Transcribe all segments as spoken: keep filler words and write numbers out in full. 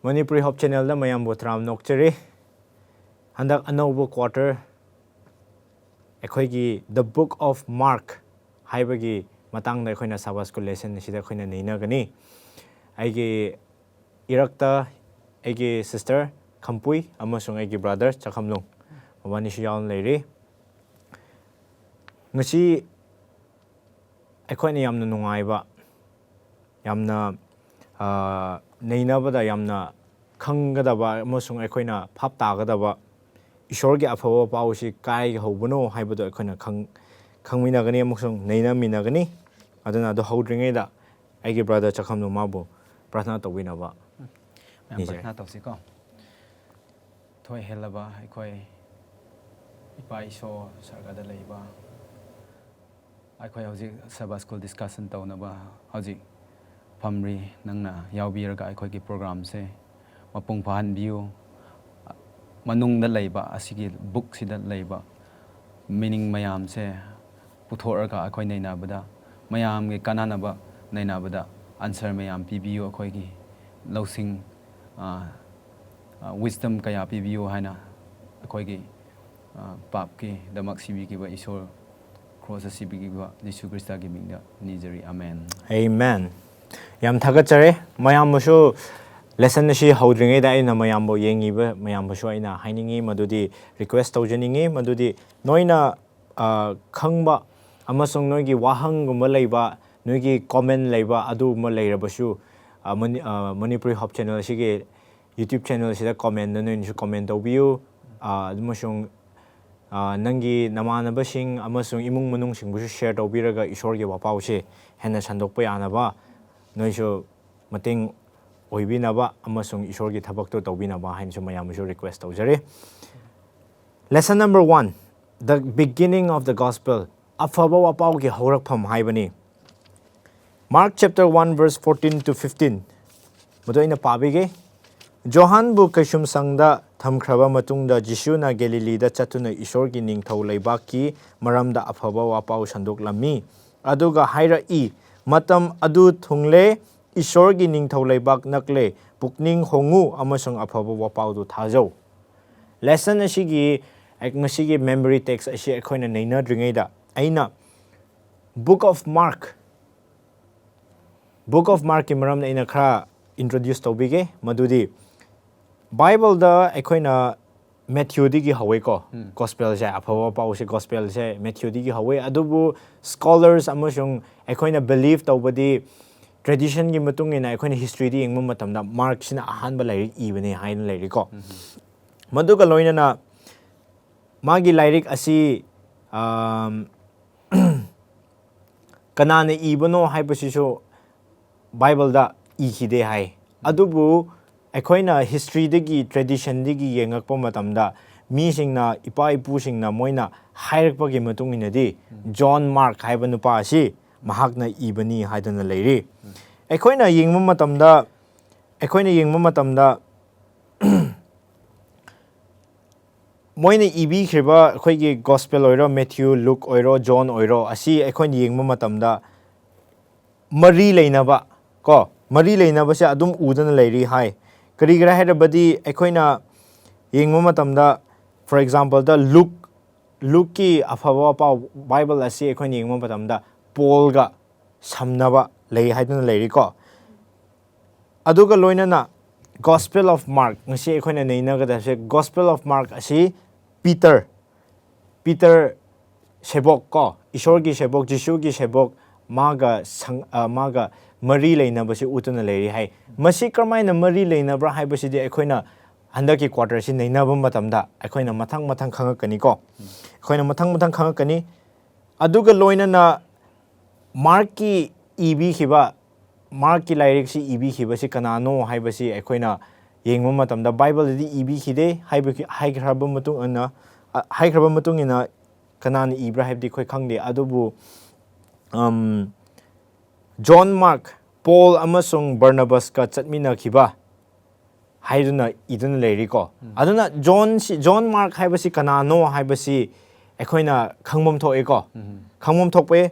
Manipuri Hope Channelꯗ ꯃꯌꯥꯝꯕꯨ ꯇꯔꯥꯝꯅ ꯑꯣꯛꯆꯔꯤ꯫ ꯍꯟꯗꯛ ꯑꯅꯧꯕ quarter ꯑꯩꯈꯣꯏꯒꯤ The Book of Mark ꯍꯥꯏꯕꯒꯤ ꯃꯇꯥꯡꯗ ꯑꯩꯈꯣꯏꯅ Sabbath School lesson ꯑꯁꯤꯗ ꯑꯩꯈꯣꯏꯅ ꯅꯩꯅꯒꯅꯤ꯫ ꯑꯩꯒꯤ ꯏꯔꯛꯇ ꯑꯩꯒꯤ sister ꯈꯝꯄꯨꯏ ꯑꯃꯁꯨꯡ ꯑꯩꯒꯤ brother ꯆꯈꯝꯂꯨꯡ ꯃꯕꯥꯅꯤꯁꯨ ꯌꯥꯎꯅ ꯂꯩꯔꯤ꯫ ꯉꯁꯤ ꯑꯩꯈꯣꯏꯅ ꯌꯥꯝꯅ ꯅꯨꯡꯉꯥꯏꯕ, ꯌꯥꯝꯅ, ꯑ, ꯅꯩꯅꯕꯗ ꯌꯥꯝꯅ ꯈꯪꯒꯗꯕ ꯑꯃꯁꯨꯡ ꯑꯩꯈꯣꯏꯅ ꯚꯥꯞ ꯇꯥꯒꯗꯕ ꯏꯁꯣꯔꯒꯤ ꯑꯐꯕ ꯄꯥꯎꯁꯤ ꯀꯥꯏ ꯍꯧꯕꯅꯣ ꯍꯥꯏꯕꯗꯣ ꯑꯩꯈꯣꯏꯅ ꯈꯪ-, ꯈꯪꯃꯤꯟꯅꯒꯅꯤ ꯑꯃꯁꯨꯡ ꯅꯩꯅꯃꯤꯟꯅꯒꯅꯤ꯫ ꯑꯗꯨꯅ ꯑꯗꯨ ꯍꯧꯗ꯭ꯔꯤꯉꯩꯗ ꯑꯩꯒꯤ brother ꯆꯈꯝꯗꯣ ꯃꯥꯕꯨ ꯄ꯭ꯔꯥꯊꯅꯥ ꯇꯧꯕꯤꯅꯕ ꯃꯌꯥꯝ ꯅꯤꯖꯔꯤ꯫ ꯄ꯭ꯔꯥꯊꯅꯥ ꯇꯧꯁꯤꯀꯣ꯫ ꯊꯣꯏ ꯍꯦꯜꯂꯕ ꯑꯩꯈꯣꯏ ꯏꯄꯥ ꯏꯁꯣꯔ ꯁꯔꯒꯗ ꯂꯩꯕ, ꯑꯩꯈꯣꯏ ꯍꯧꯖꯤꯛ Sabbath School discussion ꯇꯧꯅꯕ ꯍꯧꯖꯤꯛ ꯐꯝꯔꯤ꯫ ꯅꯪꯅ ꯌꯥꯎꯕꯤꯔꯒ ꯑꯩꯈꯣꯏꯒꯤ programꯁꯦ ꯃꯄꯨꯡ ꯐꯥꯍꯟꯕꯤꯌꯨ꯫ ꯃꯅꯨꯡꯗ ꯂꯩꯕ ꯑꯁꯤꯒꯤ bookꯁꯤꯗ ꯂꯩꯕ meaning ꯃꯌꯥꯝꯁꯦ ꯄꯨꯊꯣꯛꯑꯒ ꯑꯩꯈꯣꯏ ꯅꯩꯅꯕꯗ, ꯃꯌꯥꯝꯒꯤ ꯀꯥꯟꯅꯅꯕ ꯅꯩꯅꯕꯗ answer ꯃꯌꯥꯝ ꯄꯤꯕꯤꯌꯨ꯫ ꯑꯩꯈꯣꯏꯒꯤ ꯂꯧꯁꯤꯡ, ꯑ, ꯑ, wisdom ꯀꯌꯥ ꯄꯤꯕꯤꯌꯨ ꯍꯥꯏꯅ ꯑꯩꯈꯣꯏꯒꯤ, ꯑ, ꯄꯥꯞꯀꯤꯗꯃꯛ ꯁꯤꯕꯤꯈꯤꯕ ꯏꯁꯣꯔ, crossꯇ ꯁꯤꯕꯤꯈꯤꯕ ꯖꯤꯁꯨ ꯈ꯭ꯔꯤꯁꯇꯒꯤ ꯃꯤꯡꯗ ꯅꯤꯖꯔꯤ꯫ ꯑꯃꯦꯟ꯫ Amen꯫ ꯌꯥꯝ ꯊꯥꯒꯠꯆꯔꯤ꯫ ꯃꯌꯥꯝꯕꯨꯁꯨ lesson ꯑꯁꯤ ꯍꯧꯗ꯭ꯔꯤꯉꯩꯗ ꯑꯩꯅ ꯃꯌꯥꯝꯕꯨ, ꯌꯦꯡꯉꯤꯕ ꯃꯌꯥꯝꯕꯨꯁꯨ ꯑꯩꯅ ꯍꯥꯏꯅꯤꯡꯉꯤ, ꯃꯗꯨꯗꯤ request ꯇꯧꯖꯅꯤꯡꯉꯤ, ꯃꯗꯨꯗꯤ ꯅꯣꯏꯅ, ꯑ, ꯈꯪꯕ ꯑꯃꯁꯨꯡ ꯅꯣꯏꯒꯤ ꯋꯥꯍꯪꯒꯨꯝꯕ ꯂꯩꯕ, ꯅꯣꯏꯒꯤ comment ꯂꯩꯕ, ꯑꯗꯨꯒꯨꯝꯕ ꯂꯩꯔꯕꯁꯨ, ꯑ, ꯃꯅꯤ-, ꯑ, Manipuri Hope Channel ꯑꯁꯤꯒꯤ YouTube channel ꯑꯁꯤꯗ commentꯗ ꯅꯣꯏꯅꯁꯨ comment ꯇꯧꯕꯤꯌꯨ꯫ ꯑ, ꯑꯃꯁꯨꯡ, ꯑ, ꯅꯪꯒꯤ ꯅꯃꯥꯟꯅꯕꯁꯤꯡ ꯑꯃꯁꯨꯡ ꯏꯃꯨꯡ ꯃꯅꯨꯡꯁꯤꯡꯕꯨꯁꯨ share ꯇꯧꯕꯤꯔꯒ ꯏꯁꯣꯔꯒꯤ ꯋꯥꯄꯥꯎꯁꯦ ꯍꯦꯟꯅ ꯁꯟꯗꯣꯛꯄ ꯌꯥꯅꯕ ꯅꯣꯏꯁꯨ ꯃꯇꯦꯡ ꯑꯣꯏꯕꯤꯅꯕ ꯑꯃꯁꯨꯡ ꯏꯁꯣꯔꯒꯤ ꯊꯕꯛꯇꯨ ꯇꯧꯕꯤꯅꯕ ꯍꯥꯏꯅꯁꯨ ꯃꯌꯥꯝꯕꯨꯁꯨ request ꯇꯧꯖꯔꯤ꯫ Lesson number one, the beginning of the gospel, ꯑꯐꯕ ꯋꯥꯄꯥꯎꯒꯤ ꯍꯧꯔꯛꯐꯝ ꯍꯥꯏꯕꯅꯤ꯫ Mark chapter one verse fourteen to fifteen, ꯃꯗꯨ ꯑꯩꯅ ꯄꯥꯕꯤꯒꯦ꯫ ꯖꯣꯍꯥꯟꯕꯨ ꯀꯩꯁꯨꯝꯁꯪꯗ ꯊꯝꯈ꯭ꯔꯕ ꯃꯇꯨꯡꯗ ꯖꯤꯁꯨꯅ ꯒꯦꯂꯤꯂꯤꯗ ꯆꯠꯇꯨꯅ ꯏꯁꯣꯔꯒꯤ ꯅꯤꯡꯊꯧ ꯂꯩꯕꯥꯛꯀꯤ ꯃꯔꯝꯗ ꯑꯐꯕ ꯋꯥꯄꯥꯎ ꯁꯟꯗꯣꯛꯂꯝꯃꯤ꯫ ꯑꯗꯨꯒ ꯍꯥꯏꯔꯛꯏ, "ꯃꯇꯝ ꯑꯗꯨ ꯊꯨꯡꯂꯦ, ꯏꯁꯣꯔꯒꯤ ꯅꯤꯡꯊꯧ ꯂꯩꯕꯥꯛ ꯅꯛꯂꯦ, ꯄꯨꯛꯅꯤꯡ ꯍꯣꯡꯉꯨ ꯑꯃꯁꯨꯡ ꯑꯐꯕ ꯋꯥꯄꯥꯎꯗꯨ ꯊꯥꯖꯧ꯫ Lesson ꯑꯁꯤꯒꯤ, ꯉꯁꯤꯒꯤ memory text ꯑꯁꯤ ꯑꯩꯈꯣꯏꯅ ꯅꯩꯅꯗ꯭ꯔꯤꯉꯩꯗ ꯑꯩꯅ Book of Mark, Book of Markꯀꯤ ꯃꯔꯝꯗ ꯑꯩꯅ ꯈꯔ introduce ꯇꯧꯕꯤꯒꯦ꯫ ꯃꯗꯨꯗꯤ Bibleꯗ ꯑꯩꯈꯣꯏꯅ Matthewꯗꯒꯤ ꯍꯧꯋꯦꯀꯣ꯫ Gospelꯁꯦ, ꯑꯐꯕ ꯄꯥꯎꯁꯦ, Gospelꯁꯦ Matthewꯗꯒꯤ ꯍꯧꯋꯦ꯫ ꯑꯗꯨꯕꯨ scholars ꯑꯃꯁꯨꯡ ꯑꯩꯈꯣꯏꯅ believe ꯇꯧꯕꯗꯤ, traditionꯒꯤ ꯃꯇꯨꯡ ꯏꯟꯅ ꯑꯩꯈꯣꯏꯅ historyꯗ ꯌꯦꯡꯕ ꯃꯇꯝꯗ Markꯁꯤꯅ ꯑꯍꯥꯟꯕ ꯂꯥꯏꯔꯤꯛ ꯏꯕꯅꯦ ꯍꯥꯏꯅ ꯂꯩꯔꯤꯀꯣ꯫ ꯃꯗꯨꯒ ꯂꯣꯏꯅꯅ ꯃꯥꯒꯤ ꯂꯥꯏꯔꯤꯛ ꯑꯁꯤ, ꯑꯝ, ꯀꯅꯥꯅ ꯏꯕꯅꯣ ꯍꯥꯏꯕꯁꯤꯁꯨ Bibleꯗ ꯏꯈꯤꯗꯦ ꯍꯥꯏ꯫ ꯑꯗꯨꯕꯨ ꯑꯩꯈꯣꯏꯅ historyꯗꯒꯤ, traditionꯗꯒꯤ ꯌꯦꯡꯉꯛꯄ ꯃꯇꯝꯗ, ꯃꯤꯁꯤꯡꯅ, ꯏꯄꯥ ꯏꯄꯨꯁꯤꯡꯅ ꯃꯣꯏꯅ ꯍꯥꯏꯔꯛꯄꯒꯤ ꯃꯇꯨꯡ ꯏꯟꯅꯗꯤ, John Mark ꯍꯥꯏꯕ ꯅꯨꯄꯥ ꯑꯁꯤ ꯃꯍꯥꯛꯅ ꯏꯕꯅꯤ ꯍꯥꯏꯗꯨꯅ ꯂꯩꯔꯤ꯫ ꯑꯩꯈꯣꯏꯅ ꯌꯦꯡꯕ ꯃꯇꯝꯗ, ꯑꯩꯈꯣꯏꯅ ꯌꯦꯡꯕ ꯃꯇꯝꯗ, ꯃꯣꯏꯅ ꯏꯕꯤꯈ꯭ꯔꯤꯕ ꯑꯩꯈꯣꯏꯒꯤ Gospel ꯑꯣꯏꯔꯣ, Matthew, Luke ꯑꯣꯏꯔꯣ, John ꯑꯣꯏꯔꯣ, ꯑꯁꯤ ꯑꯩꯈꯣꯏꯅ ꯌꯦꯡꯕ ꯃꯇꯝꯗ ꯃꯔꯤ ꯂꯩꯅꯕ, ꯀꯣ, ꯃꯔꯤ ꯂꯩꯅꯕꯁꯦ ꯑꯗꯨꯝ ꯎꯗꯅ ꯂꯩꯔꯤ ꯍꯥꯏ꯫ ꯀꯔꯤꯒꯤꯔꯥ ꯍꯥꯏꯔꯕꯗꯤ, ꯑꯩꯈꯣꯏꯅ ꯌꯦꯡꯕ ꯃꯇꯝꯗ, for exampleꯗ Luke, Lukeꯀꯤ ꯑꯐꯕ ꯄꯥꯎ Bible ꯑꯁꯤ ꯑꯩꯈꯣꯏꯅ ꯌꯦꯡꯕ ꯃꯇꯝꯗ Paulꯒ ꯁꯝꯅꯕ ꯂꯩ ꯍꯥꯏꯗꯨꯅ ꯂꯩꯔꯤꯀꯣ꯫ ꯑꯗꯨꯒ ꯂꯣꯏꯅꯅ Gospel of Mark, ꯉꯁꯤ ꯑꯩꯈꯣꯏꯅ ꯅꯩꯅꯒꯗꯕꯁꯦ, Gospel of Mark ꯑꯁꯤ Peter, Peter ꯁꯦꯕꯣꯛ ꯀꯣ, ꯏꯁꯣꯔꯒꯤ ꯁꯦꯕꯣꯛ, ꯖꯤꯁꯨꯒꯤ ꯁꯦꯕꯣꯛ, ꯃꯥꯒ ꯁꯪ-, ꯑ, ꯃꯥꯒ ꯃꯔꯤ ꯂꯩꯅꯕꯁꯤ ꯎꯠꯇꯨꯅ ꯂꯩꯔꯤ ꯍꯥꯏ꯫ ꯃꯁꯤ ꯀꯔꯝꯍꯥꯏꯅ ꯃꯔꯤ ꯂꯩꯅꯕ꯭ꯔꯥ ꯍꯥꯏꯕꯁꯤꯗꯤ ꯑꯩꯈꯣꯏꯅ ꯍꯟꯗꯛꯀꯤ quarterꯁꯤ ꯅꯩꯅꯕ ꯃꯇꯝꯗ ꯑꯩꯈꯣꯏꯅ ꯃꯊꯪ ꯃꯊꯪ ꯈꯪꯉꯛꯀꯅꯤꯀꯣ꯫ ꯑꯩꯈꯣꯏꯅ ꯃꯊꯪ ꯃꯊꯪ ꯈꯪꯉꯛꯀꯅꯤ꯫ ꯑꯗꯨꯒ ꯂꯣꯏꯅꯅ Markꯀꯤ ꯏꯕꯤꯈꯤꯕ, Markꯀꯤ ꯂꯥꯏꯔꯤꯛꯁꯤ ꯏꯕꯤꯈꯤꯕꯁꯤ ꯀꯅꯥꯅꯣ ꯍꯥꯏꯕꯁꯤ ꯑꯩꯈꯣꯏꯅ ꯌꯦꯡꯕ ꯃꯇꯝꯗ, Bibleꯗꯗꯤ ꯏꯕꯤꯈꯤꯗꯦ ꯍꯥꯏꯕꯒꯤ, ꯍꯥꯏꯈ꯭ꯔꯕ ꯃꯇꯨꯡ ꯏꯟꯅ, ꯑ, ꯍꯥꯏꯈ꯭ꯔꯕ ꯃꯇꯨꯡ ꯏꯟꯅ ꯀꯅꯥꯅ ꯏꯕ꯭ꯔꯥ ꯍꯥꯏꯕꯗꯤ ꯑꯩꯈꯣꯏ ꯈꯪꯗꯦ꯫ ꯑꯗꯨꯕꯨ, ꯑꯝ, John Mark, Paul ꯑꯃꯁꯨꯡ Barnabasꯀ ꯆꯠꯃꯤꯟꯅꯈꯤꯕ ꯍꯥꯏꯗꯨꯅ ꯏꯗꯨꯅ ꯂꯩꯔꯤꯀꯣ꯫ ꯑꯗꯨꯅ Johnꯁꯤ, John Mark ꯍꯥꯏꯕꯁꯤ ꯀꯅꯥꯅꯣ ꯍꯥꯏꯕꯁꯤ ꯑꯩꯈꯣꯏꯅ ꯈꯪꯐꯝ ꯊꯣꯛꯑꯦꯀꯣ꯫ ꯈꯪꯐꯝ ꯊꯣꯛꯄ,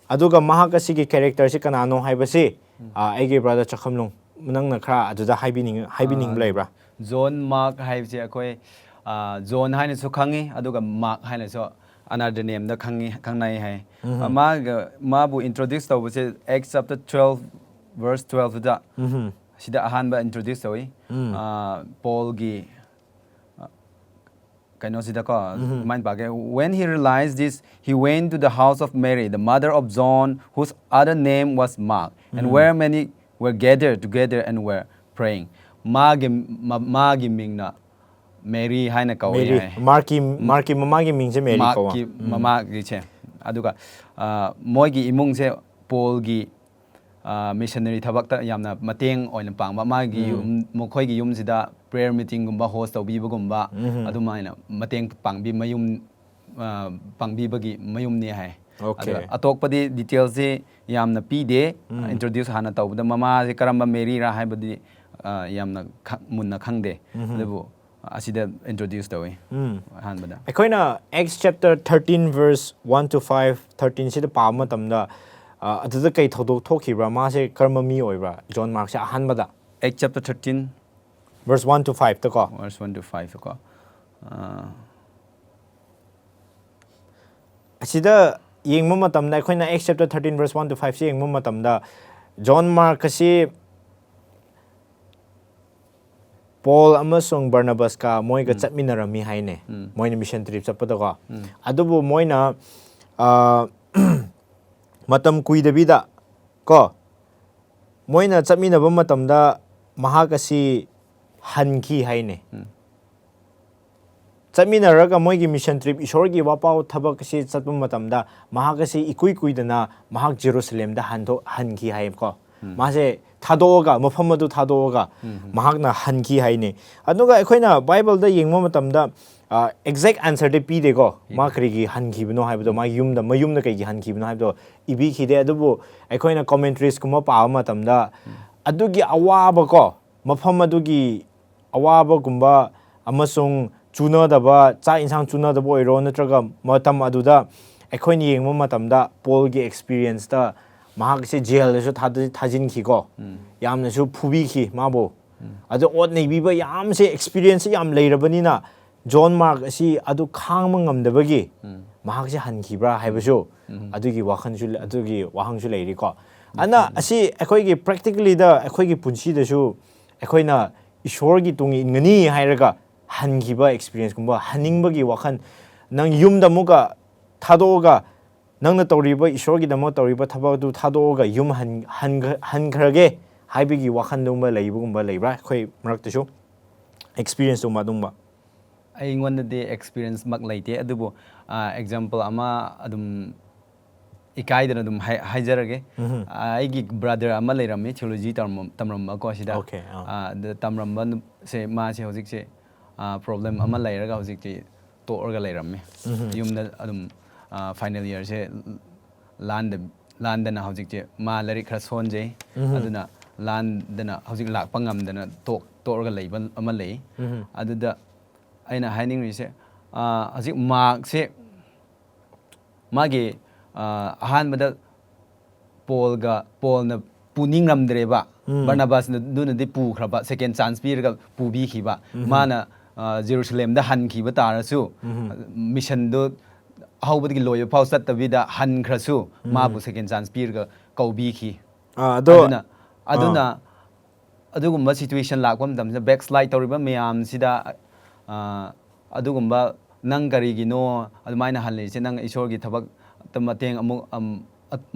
ꯑꯗꯨꯒ ꯃꯍꯥꯛ ꯑꯁꯤꯒꯤ characterꯁꯤ ꯀꯅꯥꯅꯣ ꯍꯥꯏꯕꯁꯤ ꯑꯥ, ꯑꯩꯒꯤ ꯕ꯭ꯔꯗꯔ ꯆꯈꯝꯂꯨꯡ, ꯅꯪꯅ ꯈꯔ ꯑꯗꯨꯗ ꯍꯥꯏꯕꯤꯅꯤꯡ ꯍꯥꯏꯕꯤꯅꯤꯡꯕ ꯂꯩꯕ꯭ꯔꯥ? ꯖꯣꯟ ꯃꯥꯔꯛ ꯍꯥꯏꯕꯁꯦ ꯑꯩꯈꯣꯏ ꯖꯣꯟ ꯍꯥꯏꯅꯁꯨ ꯈꯪꯉꯤ, ꯑꯗꯨꯒ ꯃꯥꯔꯛ ꯍꯥꯏꯅꯁꯨ ꯑꯅꯥꯗ ꯅꯦꯝꯗ ꯈꯪꯉꯤ ꯈꯪꯅꯩ ꯍꯥꯏ꯫ ꯃꯥꯒ ꯃꯥꯕꯨ ꯏꯟꯇ꯭ꯔꯣꯗ꯭ꯌꯨꯁ ꯇꯧꯕꯁꯦ Acts chapter twelve verse twelveꯇ, ꯁꯤꯗ ꯑꯍꯥꯟꯕ ꯏꯟꯇ꯭ꯔꯣꯗ꯭ꯌꯨꯁ ꯇꯧꯏ꯫ ꯄꯣꯜꯒꯤ ꯀꯩꯅꯣꯁꯤꯗꯀꯣ ꯑꯗꯨꯃꯥꯏꯅ ꯄꯥꯒꯦ꯫ When he realized this, he went to the house of Mary, the mother of John, whose other name was Mark, and where many were gathered together and were praying. ꯃꯥꯒꯤ ꯃꯥꯒꯤ ꯃꯤꯡꯅ ꯃꯦꯔꯤ ꯍꯥꯏꯅ ꯀꯧꯏ ꯍꯥꯏ꯫ ꯃꯥꯔꯛꯀꯤ ꯃꯥꯔꯛꯀꯤ ꯃꯃꯥꯒꯤ ꯃꯤꯡꯁꯦ ꯃꯦꯔꯤ ꯀꯧꯋꯦ꯫ ꯃꯥꯔꯛꯀꯤ ꯃꯃꯥꯒꯤꯁꯦ꯫ ꯑꯗꯨꯒ ꯃꯣꯏꯒꯤ ꯏꯃꯨꯡꯁꯦ ꯄꯣꯜꯒꯤ ꯃꯤꯁꯟꯅꯔꯤ ꯊꯕꯛꯇ ꯌꯥꯝꯅ ꯃꯇꯦꯡ ꯑꯣꯏꯅ ꯄꯥꯡꯕ꯫ ꯃꯥꯒꯤ ꯌꯨꯝ ꯃꯈꯣꯏꯒꯤ ꯌꯨꯝꯁꯤꯗ ꯄ꯭ꯔꯦꯌꯔ ꯃꯤꯇꯤꯡꯒꯨꯝꯕ ꯍꯣꯁ ꯇꯧꯕꯤꯕꯒꯨꯝꯕ ꯑꯗꯨꯃꯥꯏꯅ ꯃꯇꯦꯡ ꯄꯥꯡꯕꯤ ꯃꯌꯨꯝ ꯄꯥꯡꯕꯤꯕꯒꯤ ꯃꯌꯨꯝꯅꯤ ꯍꯥꯏ꯫ ꯑꯗꯨꯒ ꯑꯇꯣꯞꯄꯗꯤ ꯗꯤꯇꯦꯜꯁꯁꯤ ꯌꯥꯝꯅ ꯄꯤꯗꯦ꯫ ꯏꯟꯇ꯭ꯔꯣꯗ꯭ꯌꯨꯁ ꯍꯥꯟꯅ ꯇꯧꯕꯗ ꯃꯃꯥꯁꯦ ꯀꯔꯝꯕ ꯃꯦꯔꯤꯔꯥ ꯍꯥꯏꯕꯗꯤ ꯌꯥꯝꯅ ꯃꯨꯟꯅ ꯈꯪꯗꯦ꯫ ꯑꯗꯨꯕꯨ ꯑꯁꯤꯗ ꯏꯟꯇ꯭ꯔꯣꯗ꯭ꯌꯨꯁ ꯇꯧꯏ ꯑꯍꯥꯟꯕꯗ꯫ ꯑꯩꯈꯣꯏꯅ Acts chapter thirteen verse one to five, thirteenꯁꯤꯗ ꯄꯥꯕ ꯃꯇꯝꯗ ꯑꯗꯨꯗ ꯀꯩ ꯊꯧꯗꯣꯛ ꯊꯣꯛꯈꯤꯕ꯭ꯔꯥ? ꯃꯥꯁꯦ ꯀꯔꯝꯕ ꯃꯤ ꯑꯣꯏꯕ꯭ꯔꯥ? ꯖꯣꯟ ꯃꯥꯔꯛꯁꯦ ꯑꯍꯥꯟꯕꯗ꯫ Acts chapter thirteen verse one to five ꯇꯀꯣ꯫ Verse one to five ꯀꯣ꯫ ꯑꯁꯤꯗ ꯌꯦꯡꯕ ꯃꯇꯝꯗ, ꯑꯩꯈꯣꯏꯅ Acts chapter thirteen verse one to fiveꯁꯦ ꯌꯦꯡꯕ ꯃꯇꯝꯗ, ꯖꯣꯟ ꯃꯥꯔꯛ ꯑꯁꯤ ꯄꯣꯜ ꯑꯃꯁꯨꯡ ꯕꯔꯅꯕꯥꯁꯀ ꯃꯣꯏꯒ ꯆꯠꯃꯤꯟꯅꯔꯝꯃꯤ ꯍꯥꯏꯅꯦ꯫ ꯃꯣꯏꯅ ꯃꯤꯁꯟ ꯇ꯭ꯔꯤꯞ ꯆꯠꯄꯗꯀꯣ꯫ ꯑꯗꯨꯕꯨ ꯃꯣꯏꯅ ꯃꯇꯝ ꯀꯨꯏꯗꯕꯤꯗ ꯀꯣ, ꯃꯣꯏꯅ ꯆꯠꯃꯤꯟꯅꯕ ꯃꯇꯝꯗ ꯃꯍꯥꯛ ꯑꯁꯤ ꯍꯟꯈꯤ ꯍꯥꯏꯅꯦ꯫ ꯆꯠꯃꯤꯟꯅꯔꯒ ꯃꯣꯏꯒꯤ ꯃꯤꯁꯟ ꯇ꯭ꯔꯤꯞ, ꯏꯁꯣꯔꯒꯤ ꯋꯥꯄꯥꯎ ꯊꯕꯛ ꯑꯁꯤ ꯆꯠꯄ ꯃꯇꯝꯗ ꯃꯍꯥꯛ ꯑꯁꯤ ꯏꯀꯨꯏ ꯀꯨꯏꯗꯅ ꯃꯍꯥꯛ ꯖꯦꯔꯨꯁꯂꯦꯝꯗ ꯍꯟꯗꯣꯛ ꯍꯟꯈꯤ ꯍꯥꯏꯌꯦꯕꯀꯣ꯫ ꯃꯥꯁꯦ ꯊꯥꯗꯣꯛꯑꯒ, ꯃꯐꯝ ꯑꯗꯨ ꯊꯥꯗꯣꯛꯑꯒ ꯃꯍꯥꯛꯅ ꯍꯟꯈꯤ ꯍꯥꯏꯅꯦ꯫ ꯑꯗꯨꯒ ꯑꯩꯈꯣꯏꯅ ꯕꯥꯏꯕꯜꯗ ꯌꯦꯡꯕ ꯃꯇꯝꯗ ꯑꯦꯛꯖꯦꯛ ꯑꯟꯁꯔꯗꯤ ꯄꯤꯗꯦꯀꯣ꯫ ꯃꯥ ꯀꯔꯤꯒꯤ ꯍꯟꯈꯤꯕꯅꯣ ꯍꯥꯏꯕꯗꯣ, ꯃꯥꯒꯤ ꯌꯨꯝꯗ, ꯃꯌꯨꯝꯗ ꯀꯩꯒꯤ ꯍꯟꯈꯤꯕꯅꯣ ꯍꯥꯏꯕꯗꯣ ꯏꯕꯤꯈꯤꯗꯦ꯫ ꯑꯗꯨꯕꯨ ꯑꯩꯈꯣꯏꯅ ꯀꯣꯃꯦꯟꯇ꯭ꯔꯤꯁꯀꯨꯝꯕ ꯄꯥꯕ ꯃꯇꯝꯗ ꯑꯗꯨꯒꯤ ꯑꯋꯥꯕꯀꯣ, ꯃꯐꯝ ꯑꯗꯨꯒꯤ ꯑꯋꯥꯕꯒꯨꯝꯕ ꯑꯃꯁꯨꯡ ꯆꯨꯅꯗꯕ, ꯆꯥꯛ ꯏꯟꯁꯥꯡ ꯆꯨꯅꯗꯕ ꯑꯣꯏꯔꯣ, ꯅꯠꯇ꯭ꯔꯒ ꯃꯇꯝ ꯑꯗꯨꯗ ꯑꯩꯈꯣꯏꯅ ꯌꯦꯡꯕ ꯃꯇꯝꯗ ꯄꯣꯜꯒꯤ ꯑꯦꯛꯁꯄꯤꯔꯤꯌꯦꯟꯁꯇ ꯃꯍꯥꯛꯁꯦ ꯖꯦꯜꯗꯁꯨ ꯊꯥꯗ- ꯊꯥꯖꯤꯟꯈꯤꯀꯣ꯫ ꯌꯥꯝꯅꯁꯨ ꯐꯨꯕꯤꯈꯤ ꯃꯥꯕꯨ꯫ ꯑꯗꯣ ꯑꯣꯠ ꯅꯩꯕꯤꯕ ꯌꯥꯝꯁꯦ, ꯑꯦꯛꯁꯄꯤꯔꯤꯌꯦꯟꯁꯁꯦ ꯌꯥꯝ ꯂꯩꯔꯕꯅꯤꯅ, ꯖꯣꯟ ꯃꯥꯔꯛ ꯑꯁꯤ ꯑꯗꯨ ꯈꯥꯡꯕ ꯉꯝꯗꯕꯒꯤ ꯃꯍꯥꯛꯁꯦ ꯍꯟꯈꯤꯕ꯭ꯔꯥ ꯍꯥꯏꯕꯁꯨ ꯑꯗꯨꯒꯤ ꯋꯥꯈꯜꯁꯨ ꯂ- ꯑꯗꯨꯒꯤ ꯋꯥꯍꯪꯁꯨ ꯂꯩꯔꯤꯀꯣ꯫ ꯑꯗꯨꯅ ꯑꯁꯤ ꯑꯩꯈꯣꯏꯒꯤ ꯄ꯭ꯔꯦꯛꯇꯤꯀꯦꯂꯤꯗ ꯑꯩꯈꯣꯏꯒꯤ ꯄꯨꯟꯁꯤꯗꯁꯨ ꯑꯩꯈꯣꯏꯅ ꯏꯁꯣꯔꯒꯤ ꯇꯨꯡ ꯏꯟꯒꯅꯤ ꯍꯥꯏꯔꯒ ꯍꯟꯈꯤꯕ ꯑꯦꯛꯁꯄꯤꯔꯤꯌꯦꯟꯁꯀꯨꯝꯕ, ꯍꯟꯅꯤꯡꯕꯒꯤ ꯋꯥꯈꯜ, ꯅꯪ ꯌꯨꯝꯗ ꯑꯃꯨꯛꯀ ꯊꯥꯗꯣꯛꯑꯒ ꯅꯪꯅ ꯇꯧꯔꯤꯕ, ꯏꯁꯣꯔꯒꯤꯗꯃꯛ ꯇꯧꯔꯤꯕ ꯊꯕꯛ ꯑꯗꯨ ꯊꯥꯗꯣꯛꯑꯒ ꯌꯨꯝ ꯍꯟ- ꯍꯟꯈ- ꯍꯟꯈ꯭ꯔꯒꯦ ꯍꯥꯏꯕꯒꯤ ꯋꯥꯈꯜꯗꯨꯒꯨꯝꯕ ꯂꯩꯕꯒꯨꯝꯕ ꯂꯩꯕ꯭ꯔꯥ? ꯑꯩꯈꯣꯏ ꯃꯔꯛꯇꯁꯨ ꯑꯦꯛꯁꯄꯤꯔꯤꯌꯦꯟꯁꯇꯨꯒꯨꯝꯕ ꯑꯗꯨꯒꯨꯝꯕ꯫ ꯑꯩꯉꯣꯟꯗꯗꯤ ꯑꯦꯛꯁꯄꯤꯔꯤꯌꯦꯟꯁꯃꯛ ꯂꯩꯇꯦ, ꯑꯗꯨꯕꯨ ꯑꯦꯛꯖꯥꯝꯄꯜ ꯑꯃ ꯑꯗꯨꯝ ꯏꯀꯥꯏꯗꯅ ꯑꯗꯨꯝ ꯍꯥꯏ- ꯍꯥꯏꯖꯔꯒꯦ꯫ ꯑ, ꯑꯩꯒꯤ ꯕ꯭ꯔꯗꯔ ꯑꯃ ꯂꯩꯔꯝꯃꯤ, ꯊꯤꯑꯣꯂꯣꯖꯤ ꯇꯝꯔꯝ- ꯇꯝꯔꯝꯕꯀꯣ ꯁꯤꯗ꯫ Okay, ꯑꯥ꯫ ꯑ, ꯑꯗ ꯇꯝꯔꯝꯕ ꯅꯨ- ꯁꯦ, ꯃꯥꯁꯦ ꯍꯧꯖꯤꯛꯁꯦ ꯄ꯭ꯔꯣꯕ꯭ꯂꯦꯝ ꯑꯃ ꯂꯩꯔꯒ ꯍꯧꯖꯤꯛꯇꯤ ꯇꯣꯛꯑꯒ ꯂꯩꯔꯝꯃꯤ꯫ ꯌꯨꯝꯗ ꯑꯗꯨꯝ ꯐꯥꯏꯅꯦꯜ ꯏꯌꯥꯔꯁꯦ ꯂꯥꯟꯗ ꯂꯥꯟꯗꯅ ꯍꯧꯖꯤꯛꯇꯤ ꯃꯥ ꯂꯥꯏꯔꯤꯛ ꯈꯔ ꯁꯣꯟꯖꯩ꯫ ꯑꯗꯨꯅ ꯂꯥꯟꯗꯅ ꯍꯧꯖꯤꯛ ꯂꯥꯛꯄ ꯉꯝꯗꯅ ꯇꯣꯛ ꯇꯣꯛꯑꯒ ꯂꯩꯕ ꯑꯃ ꯂꯩ꯫ ꯑꯗꯨꯗ ꯑꯩꯅ ꯍꯥꯏꯅꯤꯡꯔꯤꯁꯦ, ꯑ, ꯍꯧꯖꯤꯛ ꯃꯥꯔꯛꯁꯦ ꯃꯥꯒꯤ, ꯑ, ꯑꯍꯥꯟꯕꯗ ꯄꯣꯜꯒ ꯄꯣꯜꯅ ꯄꯨꯅꯤꯡꯔꯝꯗ꯭ꯔꯦꯕ꯫ ꯕꯔꯅꯕꯥꯁꯅ ꯑꯗꯨꯅꯗꯤ ꯄꯨꯈ꯭ꯔꯕ, ꯁꯦꯀꯦꯟ ꯆꯥꯟꯁ ꯄꯤꯔꯒ ꯄꯨꯕꯤꯈꯤꯕ꯫ ꯃꯥꯅ, ꯑ, ꯖꯦꯔꯨꯁꯂꯦꯝꯗ ꯍꯟꯈꯤꯕ ꯇꯥꯔꯁꯨ, ꯃꯤꯁꯟꯗꯨ ꯑꯍꯧꯕꯗꯒꯤ ꯂꯣꯏꯕ ꯐꯥꯎ ꯆꯠꯇꯕꯤꯗ ꯍꯟꯈ꯭ꯔꯁꯨ, ꯃꯥꯕꯨ ꯁꯦꯀꯦꯟ ꯆꯥꯟꯁ ꯄꯤꯔꯒ ꯀꯧꯕꯤꯈꯤ꯫ ꯑꯥ, ꯑꯗꯣ ꯑꯗꯨꯅ ꯑꯗꯨꯅ ꯑꯗꯨꯒꯨꯝꯕ ꯁꯤꯆꯨꯋꯦꯁꯟ ꯂꯥꯛꯄ ꯃꯇꯝꯁꯤꯗ ꯕꯦꯛꯁ꯭ꯂꯥꯏꯠ ꯇꯧꯔꯤꯕ ꯃꯌꯥꯝꯁꯤꯗ, ꯑ, ꯑꯗꯨꯒꯨꯝꯕ ꯅꯪ ꯀꯔꯤꯒꯤꯅꯣ ꯑꯗꯨꯃꯥꯏꯅ ꯍꯜꯂꯤꯁꯦ? ꯅꯪ ꯏꯁꯣꯔꯒꯤ ꯊꯕꯛꯇ ꯃꯇꯦꯡ ꯑꯃꯨꯛ, ꯑꯝ,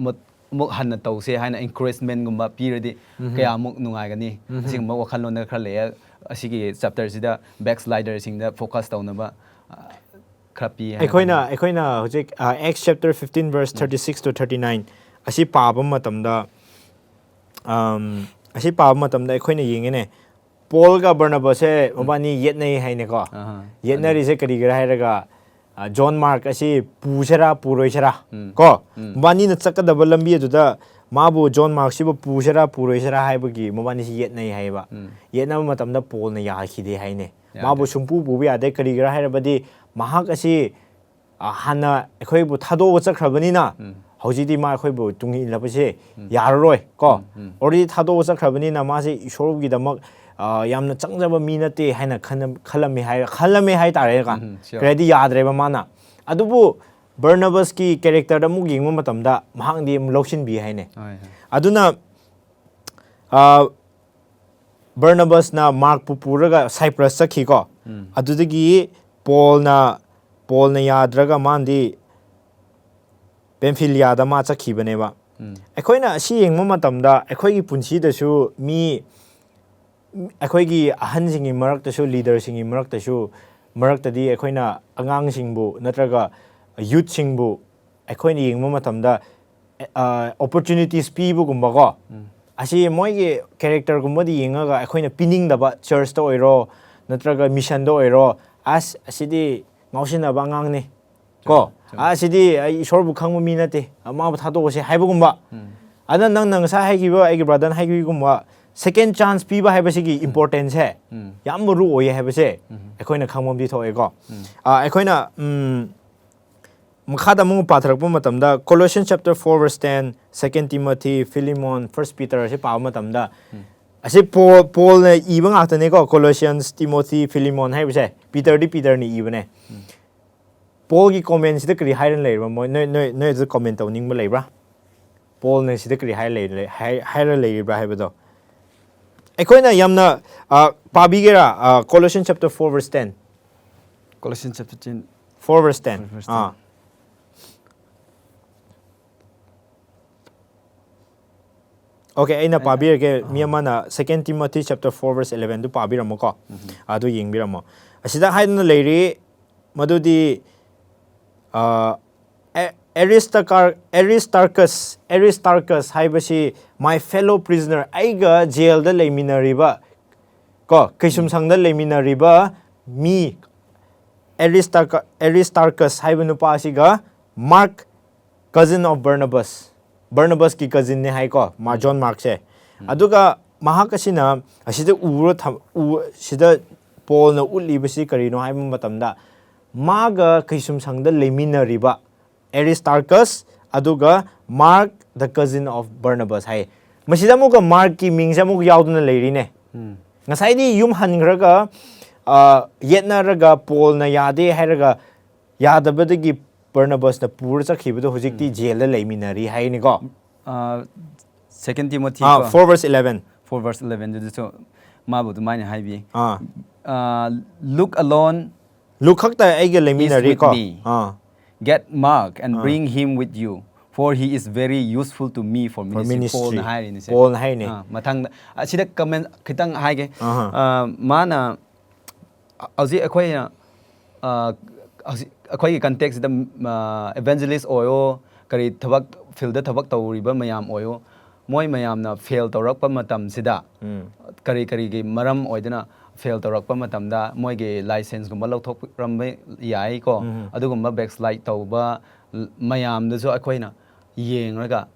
ꯑꯃꯨꯛ ꯍꯟꯅ ꯇꯧꯁꯦ ꯍꯥꯏꯅ ꯏꯟꯀꯔꯦꯖꯃꯦꯟꯒꯨꯝꯕ ꯄꯤꯔꯗꯤ ꯀꯌꯥꯃꯨꯛ ꯅꯨꯡꯉꯥꯏꯒꯅꯤ? ꯑꯁꯤꯒꯨꯝꯕ ꯋꯥꯈꯜꯂꯣꯟꯗ ꯈꯔ ꯂꯩꯌꯦ꯫ ꯑꯁꯤꯒꯤ ꯆꯦꯞꯇꯔꯁꯤꯗ ꯕꯦꯛꯁ꯭ꯂꯥꯏꯗꯔꯁꯤꯡꯗ ꯐꯣꯀꯁ ꯇꯧꯅꯕ, ꯑ, ꯈꯔ ꯄꯤ ꯍꯥꯏꯅ ꯑꯩꯈꯣꯏꯅ ꯈꯜꯂꯤ꯫ ꯑꯩꯈꯣꯏꯅ ꯍꯧꯖꯤꯛ, ꯑ, Acts chapter fifteen verse thirty six to thirty nine ꯑꯁꯤ ꯄꯥꯕ ꯃꯇꯝꯗ, ꯑꯝ, ꯑꯁꯤ ꯄꯥꯕ ꯃꯇꯝꯗ ꯑꯩꯈꯣꯏꯅ ꯌꯦꯡꯉꯦꯅꯦ, ꯄꯣꯜꯒ ꯕꯔꯅꯕꯥꯁꯁꯦ ꯃꯕꯥꯅꯤ ꯌꯦꯠꯅꯩ ꯍꯥꯏꯅꯦꯀꯣ꯫ ꯑꯍꯥ꯫ ꯌꯦꯠꯅꯔꯤꯁꯦ ꯀꯔꯤꯒꯤꯔ ꯍꯥꯏꯔꯒ, ꯑ, ꯖꯣꯟ ꯃꯥꯔꯛ ꯑꯁꯤ ꯄꯨꯁꯤꯔꯥ ꯄꯨꯔꯣꯏꯁꯤꯔꯥ ꯀꯣ, ꯃꯕꯥꯅꯤꯅ ꯆꯠꯀꯗꯕ ꯂꯝꯕꯤ ꯑꯗꯨꯗ ꯃꯥꯕꯨ, ꯖꯣꯟ ꯃꯥꯔꯛꯁꯤꯕꯨ ꯄꯨꯁꯤꯔꯥ ꯄꯨꯔꯣꯏꯁꯤꯔꯥ ꯍꯥꯏꯕꯒꯤ ꯃꯕꯥꯅꯤꯁꯤ ꯌꯦꯠꯅꯩ ꯍꯥꯏꯌꯦꯕ꯫ ꯌꯦꯠꯅꯕ ꯃꯇꯝꯗ ꯄꯣꯜꯅ ꯌꯥꯈꯤꯗꯦ ꯍꯥꯏꯅꯦ꯫ ꯌꯥꯗꯦ꯫ ꯃꯥꯕꯨ ꯁꯨꯡꯄꯨ ꯄꯨꯕ ꯌꯥꯗꯦ꯫ ꯀꯔꯤꯒꯤꯔꯥ ꯍꯥꯏꯔꯕꯗꯤ ꯃꯍꯥꯛ ꯑꯁꯤ, ꯑ, ꯍꯥꯟꯅ ꯑꯩꯈꯣꯏꯕꯨ ꯊꯥꯗꯣꯛꯑꯒ ꯆꯠꯈ꯭ꯔꯕꯅꯤꯅ, ꯍꯧꯖꯤꯛꯇꯤ ꯃꯥ ꯑꯩꯈꯣꯏꯕꯨ ꯇꯨꯡ ꯏꯜꯂꯕꯁꯦ ꯌꯥꯔꯔꯣꯏ ꯀꯣ꯫ Already ꯊꯥꯗꯣꯛꯑ ꯆꯠꯈ꯭ꯔꯕꯅꯤꯅ ꯃꯥꯁꯦ ꯏꯁꯣꯔꯒꯤꯗꯃꯛ ꯑ, ꯌꯥꯝꯅ ꯆꯪꯖꯕ ꯃꯤ ꯅꯠꯇꯦ ꯍꯥꯏꯅ ꯈꯟꯅ- ꯈꯜꯂꯝꯃꯤ ꯍꯥꯏ ꯈꯜꯂꯝꯃꯦ ꯍꯥꯏꯇꯥꯔꯦꯀꯣ꯫ ꯎꯝ, sure. ꯀꯔꯤꯗꯤ ꯌꯥꯗ꯭ꯔꯦꯕ ꯃꯥꯅ꯫ ꯑꯗꯨꯕꯨ ꯕꯔꯅꯕꯁꯀꯤ ꯀꯦꯔꯦꯛꯇꯔꯗ ꯑꯃꯨꯛ ꯌꯦꯡꯕ ꯃꯇꯝꯗ ꯃꯍꯥꯛꯗꯤ ꯑꯃꯨꯛ ꯂꯧꯁꯤꯟꯕꯤ ꯍꯥꯏꯅꯦ꯫ ꯍꯣꯏ, ꯍꯣꯏ꯫ ꯑꯗꯨꯅ ꯑ, ꯕꯔꯅꯕꯁꯅ ꯃꯥꯔꯛꯄꯨ ꯄꯨꯔꯒ ꯁꯥꯏꯄ꯭ꯔꯁ ꯆꯠꯈꯤꯀꯣ꯫ ꯑꯗꯨꯗꯒꯤ ꯄꯣꯜꯅ ꯄꯣꯜꯅ ꯌꯥꯗ꯭ꯔꯒ ꯃꯥꯅꯗꯤ ꯄꯦꯝꯐꯤꯂꯤꯌꯥꯗ ꯃꯥ ꯆꯠꯈꯤꯕꯅꯦꯕ꯫ ꯑꯩꯈꯣꯏꯅ ꯑꯁꯤ ꯌꯦꯡꯕ ꯃꯇꯝꯗ ꯑꯩꯈꯣꯏꯒꯤ ꯄꯨꯟꯁꯤꯗꯁꯨ ꯃꯤ ꯑꯩꯈꯣꯏꯒꯤ ꯑꯍꯟꯁꯤꯡꯒꯤ ꯃꯔꯛꯇꯁꯨ, ꯂꯤꯗꯔꯁꯤꯡꯒꯤ ꯃꯔꯛꯇꯁꯨ, ꯃꯔꯛꯇꯗꯤ ꯑꯩꯈꯣꯏꯅ ꯑꯉꯥꯡꯁꯤꯡꯕꯨ ꯅꯠꯇ꯭ꯔꯒ ꯌꯨꯠꯁꯤꯡꯕꯨ ꯑꯩꯈꯣꯏꯅ ꯌꯦꯡꯕ ꯃꯇꯝꯗ ꯑꯣꯄꯣꯔꯆꯨꯅꯤꯇꯤꯁ ꯄꯤꯕꯒꯨꯝꯕꯀꯣ꯫ ꯑꯁꯤ ꯃꯣꯏꯒꯤ ꯀꯦꯔꯦꯛꯇꯔꯒꯨꯝꯕꯗꯤ ꯌꯦꯡꯉꯒ ꯑꯩꯈꯣꯏꯅ ꯄꯤꯅꯤꯡꯗꯕ, ꯆꯔꯆꯇ ꯑꯣꯏꯔꯣ ꯅꯠꯇ꯭ꯔꯒ ꯃꯤꯁꯟꯗ ꯑꯣꯏꯔꯣ, "ꯑꯁ, ꯑꯁꯤꯗꯤ ꯉꯥꯎꯁꯤꯟꯅꯕ ꯑꯉꯥꯡꯅꯤ ꯀꯣ, ꯆꯨꯝꯃꯦ꯫ ꯑꯁꯤꯗꯤ ꯑꯩ ꯏꯁꯣꯔꯕꯨ ꯈꯪꯕ ꯃꯤ ꯅꯠꯇꯦ, ꯃꯥꯕꯨ ꯊꯥꯗꯣꯛꯑꯁꯦ" ꯍꯥꯏꯕꯒꯨꯝꯕ꯫ ꯑꯗꯨꯅ ꯅꯪꯅ ꯉꯁꯥꯏ ꯍꯥꯏꯈꯤꯕ, ꯑꯩꯒꯤ ꯕ꯭ꯔꯗꯔꯅ ꯍꯥꯏꯈꯤꯕꯒꯨꯝꯕ, ꯁꯦꯀꯦꯟ ꯆꯥꯟꯁ ꯄꯤꯕ ꯍꯥꯏꯕꯁꯤꯒꯤ ꯏꯝꯄꯣꯔꯇꯦꯟꯁꯁꯦ ꯎꯝ꯫ ꯌꯥꯝ ꯃꯔꯨ ꯑꯣꯏꯌꯦ ꯍꯥꯏꯕꯁꯦ ꯎꯝ꯫ ꯑꯩꯈꯣꯏꯅ ꯈꯪꯐꯝꯗꯤ ꯊꯣꯛꯑꯦꯀꯣ꯫ ꯑ, ꯑꯩꯈꯣꯏꯅ ꯎꯝ, ꯃꯈꯥꯗ ꯑꯃꯨꯛ ꯄꯥꯊꯔꯛꯄ ꯃꯇꯝꯗ, Colossians chapter four verse ten, Second Timothy, Philemon, First Peter ꯑꯁꯤ ꯄꯥꯕ ꯃꯇꯝꯗ, ꯑꯁꯤ ꯄꯣꯜ ꯄꯣꯜꯅ ꯏꯕ ꯉꯥꯛꯇꯅꯦꯀꯣ꯫ ꯀꯣꯂꯣꯁꯤꯌꯟꯁ, ꯇꯤꯃꯣꯊꯤ, ꯐꯤꯂꯤꯃꯣꯟ ꯍꯥꯏꯕꯁꯦ ꯄꯤꯇꯔꯗꯤ ꯄꯤꯇꯔꯅ ꯏꯕꯅꯦ꯫ ꯄꯣꯜꯒꯤ ꯀꯣꯃꯦꯟꯁꯤꯗ ꯀꯔꯤ ꯍꯥꯏꯔ ꯂꯩꯔꯕ? ꯃꯣꯏ ꯅꯣꯏ ꯅꯣꯏ ꯅꯣꯏ ꯑꯗꯨ ꯀꯣꯃꯦꯟ ꯇꯧꯅꯤꯡꯕ ꯂꯩꯕ꯭ꯔꯥ? ꯄꯣꯜꯅ ꯁꯤꯗ ꯀꯔꯤ ꯍꯥꯏꯔ ꯂꯩ- ꯂꯩ- ꯍꯥꯏ- ꯍꯥꯏꯔ ꯂꯩꯔꯤꯕ꯭ꯔꯥ ꯍꯥꯏꯕꯗꯣ ꯑꯩꯈꯣꯏꯅ ꯌꯥꯝꯅ, ꯑ, ꯄꯥꯕꯤꯒꯦꯔꯥ? Colossians chapter four verse ten. Colossians chapter ten. Four verse ten. Four verse ten. ꯑꯥ, ꯑꯣꯀꯦ, ꯑꯩꯅ ꯑꯩꯅ- ꯄꯥꯕꯤꯔꯒꯦ꯫ ꯃꯤ ꯑꯃꯅ Second Timothy chapter four verse eleven ꯗꯨ ꯄꯥꯕꯤꯔꯝꯃꯣꯀꯣ꯫ ꯑꯗꯨ ꯌꯦꯡꯕꯤꯔꯝꯃꯣ꯫ ꯑꯁꯤꯗ ꯍꯥꯏꯗꯨꯅ ꯂꯩꯔꯤ, ꯃꯗꯨꯗꯤ, ꯑ, ꯑꯦ- ꯑꯦꯔꯤꯁꯇꯀꯥꯔ ꯑꯦꯔꯤꯁꯇꯥꯔꯀꯁ ꯑꯦꯔꯤꯁꯇꯥꯔꯀꯁ ꯍꯥꯏꯕꯁꯤ, "My fellow prisoner", ꯑꯩꯒ ꯖꯦꯜꯗ ꯂꯩꯃꯤꯟꯅꯔꯤꯕ ꯀꯣ, ꯀꯩꯁꯨꯝꯁꯪꯗ ꯂꯩꯃꯤꯟꯅꯔꯤꯕ ꯃꯤ, ꯑꯦꯔꯤꯁꯇꯥꯔꯀ ꯑꯦꯔꯤꯁꯇꯥꯔꯀꯁ ꯍꯥꯏꯕ ꯅꯨꯄꯥ ꯑꯁꯤꯒ, ꯃꯥꯔꯛ, cousin of Barnabas, ꯕꯔꯅꯕꯁꯀꯤ ꯀꯖꯤꯟꯅꯦ ꯍꯥꯏꯀꯣ, ꯃꯥ ꯖꯣꯟ ꯃꯥꯔꯛꯁꯦ꯫ ꯑꯗꯨꯒ ꯃꯍꯥꯛ ꯑꯁꯤꯅ ꯑꯁꯤꯗ ꯎꯔ ꯊꯝ- ꯎ- ꯁꯤꯗ ꯄꯣꯜꯅ ꯎꯠꯂꯤꯕꯁꯤ ꯀꯔꯤꯅꯣ ꯍꯥꯏꯕ ꯃꯇꯝꯗ, ꯃꯥꯒ ꯀꯩꯁꯨꯝꯁꯪꯗ ꯂꯩꯃꯤꯟꯅꯔꯤꯕ ꯑꯦꯔꯤꯁꯇꯥꯔꯀꯁ ꯑꯗꯨꯒ Mark, the cousin of Barnabas ꯍꯥꯏ꯫ ꯃꯁꯤꯗ ꯑꯃꯨꯛꯀ Markꯀꯤ ꯃꯤꯡꯁꯦ ꯑꯃꯨꯛ ꯌꯥꯎꯗꯨꯅ ꯂꯩꯔꯤꯅꯦ꯫ ꯎꯝ. ꯉꯁꯥꯏꯗꯤ ꯌꯨꯝ ꯍꯟꯈ꯭ꯔꯒ, ꯑ, ꯌꯦꯠꯅꯔꯒ ꯄꯣꯜꯅ ꯌꯥꯗꯦ ꯍꯥꯏꯔꯒ ꯌꯥꯗꯕꯗꯒꯤ ꯕꯔꯅꯕꯥꯁꯅ ꯄꯨꯔ ꯆꯠꯈꯤꯕꯗꯣ ꯍꯧꯖꯤꯛꯇꯤ ꯖꯦꯜꯗ ꯂꯩꯃꯤꯟꯅꯔꯤ ꯍꯥꯏꯅꯤꯀꯣ꯫ ꯑ, Second Timothy ꯑꯥ, ꯀꯣ, four verse eleven. four verse eleven ꯗꯨꯗꯁꯨ ꯃꯥꯕꯨ ꯑꯗꯨꯃꯥꯏꯅ ꯍꯥꯏꯕꯤ꯫ ꯑꯥ. ꯑ, "Luke alone ꯂꯨꯛ ꯈꯛꯇ ꯑꯩꯒ is with ꯂꯩꯃꯤꯟꯅꯔꯤꯀꯣ꯫ me. Ah. Get Mark and ah. bring him with you, for he is very useful to me for For ministry." ministry. ꯄꯣꯜꯅ ꯍꯥꯏꯔꯤꯅꯦꯁꯦ꯫ ꯄꯣꯜꯅ ꯍꯥꯏꯅꯦ꯫ ꯑꯥ, ꯃꯊꯪꯗ ꯑꯁꯤꯗ comment ꯈꯤꯇꯪ ꯍꯥꯏꯒꯦ꯫ ꯑꯍꯥ. ꯑ, ꯃꯥꯅ ꯍꯧꯖꯤꯛ ꯑꯩꯈꯣꯏꯅ, ꯑ, ꯍꯧꯖꯤꯛ ꯑꯩꯈꯣꯏꯒꯤ context ꯁꯤꯗ, ꯑ, evangelist ꯑꯣꯏꯌꯣ, ꯀꯔꯤ ꯊꯕꯛ, field ꯊꯕꯛ ꯇꯧꯔꯤꯕ ꯃꯌꯥꯝ ꯑꯣꯏꯌꯣ, ꯃꯣꯏ ꯃꯌꯥꯝꯅ fail ꯇꯧꯔꯛꯄ ꯃꯇꯝꯁꯤꯗ, ꯎꯝ. ꯀꯔꯤ ꯀꯔꯤꯒꯤ ꯃꯔꯝ ꯑꯣꯏꯗꯅ fail ꯇꯧꯔꯛꯄ ꯃꯇꯝꯗ ꯃꯣꯏꯒꯤ license ꯀꯨꯝꯕ ꯂꯧꯊꯣꯛꯔꯝꯕ ꯌꯥꯏꯀꯣ꯫ ꯎꯝ. ꯑꯗꯨꯒꯨꯝꯕ backslide ꯇꯧꯕ ꯂ-, ꯃꯌꯥꯝꯗꯨꯁꯨ ꯑꯩꯈꯣꯏꯅ ꯌꯦꯡꯂꯒ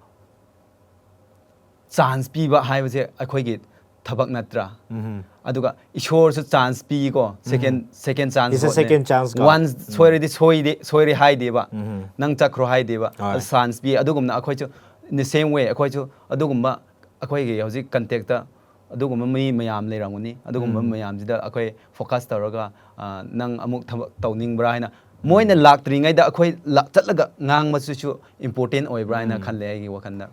chance ꯄꯤꯕ ꯍꯥꯏꯕꯁꯦ ꯑꯩꯈꯣꯏꯒꯤ ꯊꯕꯛ ꯅꯠꯇ꯭ꯔꯥ? ꯎꯝ. ꯑꯗꯨꯒ ꯏꯁꯣꯔꯁꯨ chance ꯄꯤꯀꯣ, second, second chance It's a ꯀꯣ, second chance ꯀꯣ꯫ once ꯁꯣꯏꯔꯗꯤ ꯁꯣꯏꯗꯦ, ꯁꯣꯏꯔꯦ ꯍꯥꯏꯗꯦꯕ, ꯎꯝ. ꯅꯪ ꯆꯠꯈ꯭ꯔꯣ ꯍꯥꯏꯗꯦꯕ, ꯍꯣꯏ. ꯑꯗꯨ chance ꯄꯤ꯫ ꯑꯗꯨꯒꯨꯝꯅ ꯑꯩꯈꯣꯏꯁꯨ in the same way ꯑꯩꯈꯣꯏꯁꯨ ꯑꯗꯨꯒꯨꯝꯕ ꯑꯩꯈꯣꯏꯒꯤ ꯍꯧꯖꯤꯛ context ꯑꯗꯨꯒꯨꯝꯕ ꯃꯤ ꯃꯌꯥꯝ ꯂꯩꯔꯝꯒꯅꯤ꯫ ꯑꯗꯨꯒꯨꯝꯕ ꯎꯝ. ꯃꯌꯥꯝꯁꯤꯗ ꯑꯩꯈꯣꯏ focus ꯇꯧꯔꯒ, ꯑ, ꯅꯪ ꯑꯃꯨꯛ ꯊꯕꯛ ꯇꯧꯅꯤꯡꯕ꯭ꯔꯥ ꯍꯥꯏꯅ ꯃꯣꯏꯅ ꯂꯥꯛꯇ꯭ꯔꯤꯉꯩꯗ ꯑꯩꯈꯣꯏ ꯂꯥꯛ-, ꯆꯠꯂꯒ ꯉꯥꯡꯕꯁꯤꯁꯨ important ꯑꯣꯏꯕ꯭ꯔꯥ ꯍꯥꯏꯅ ꯎꯝ. ꯈꯜꯂꯦ ꯑꯩꯒꯤ ꯋꯥꯈꯜꯗ꯫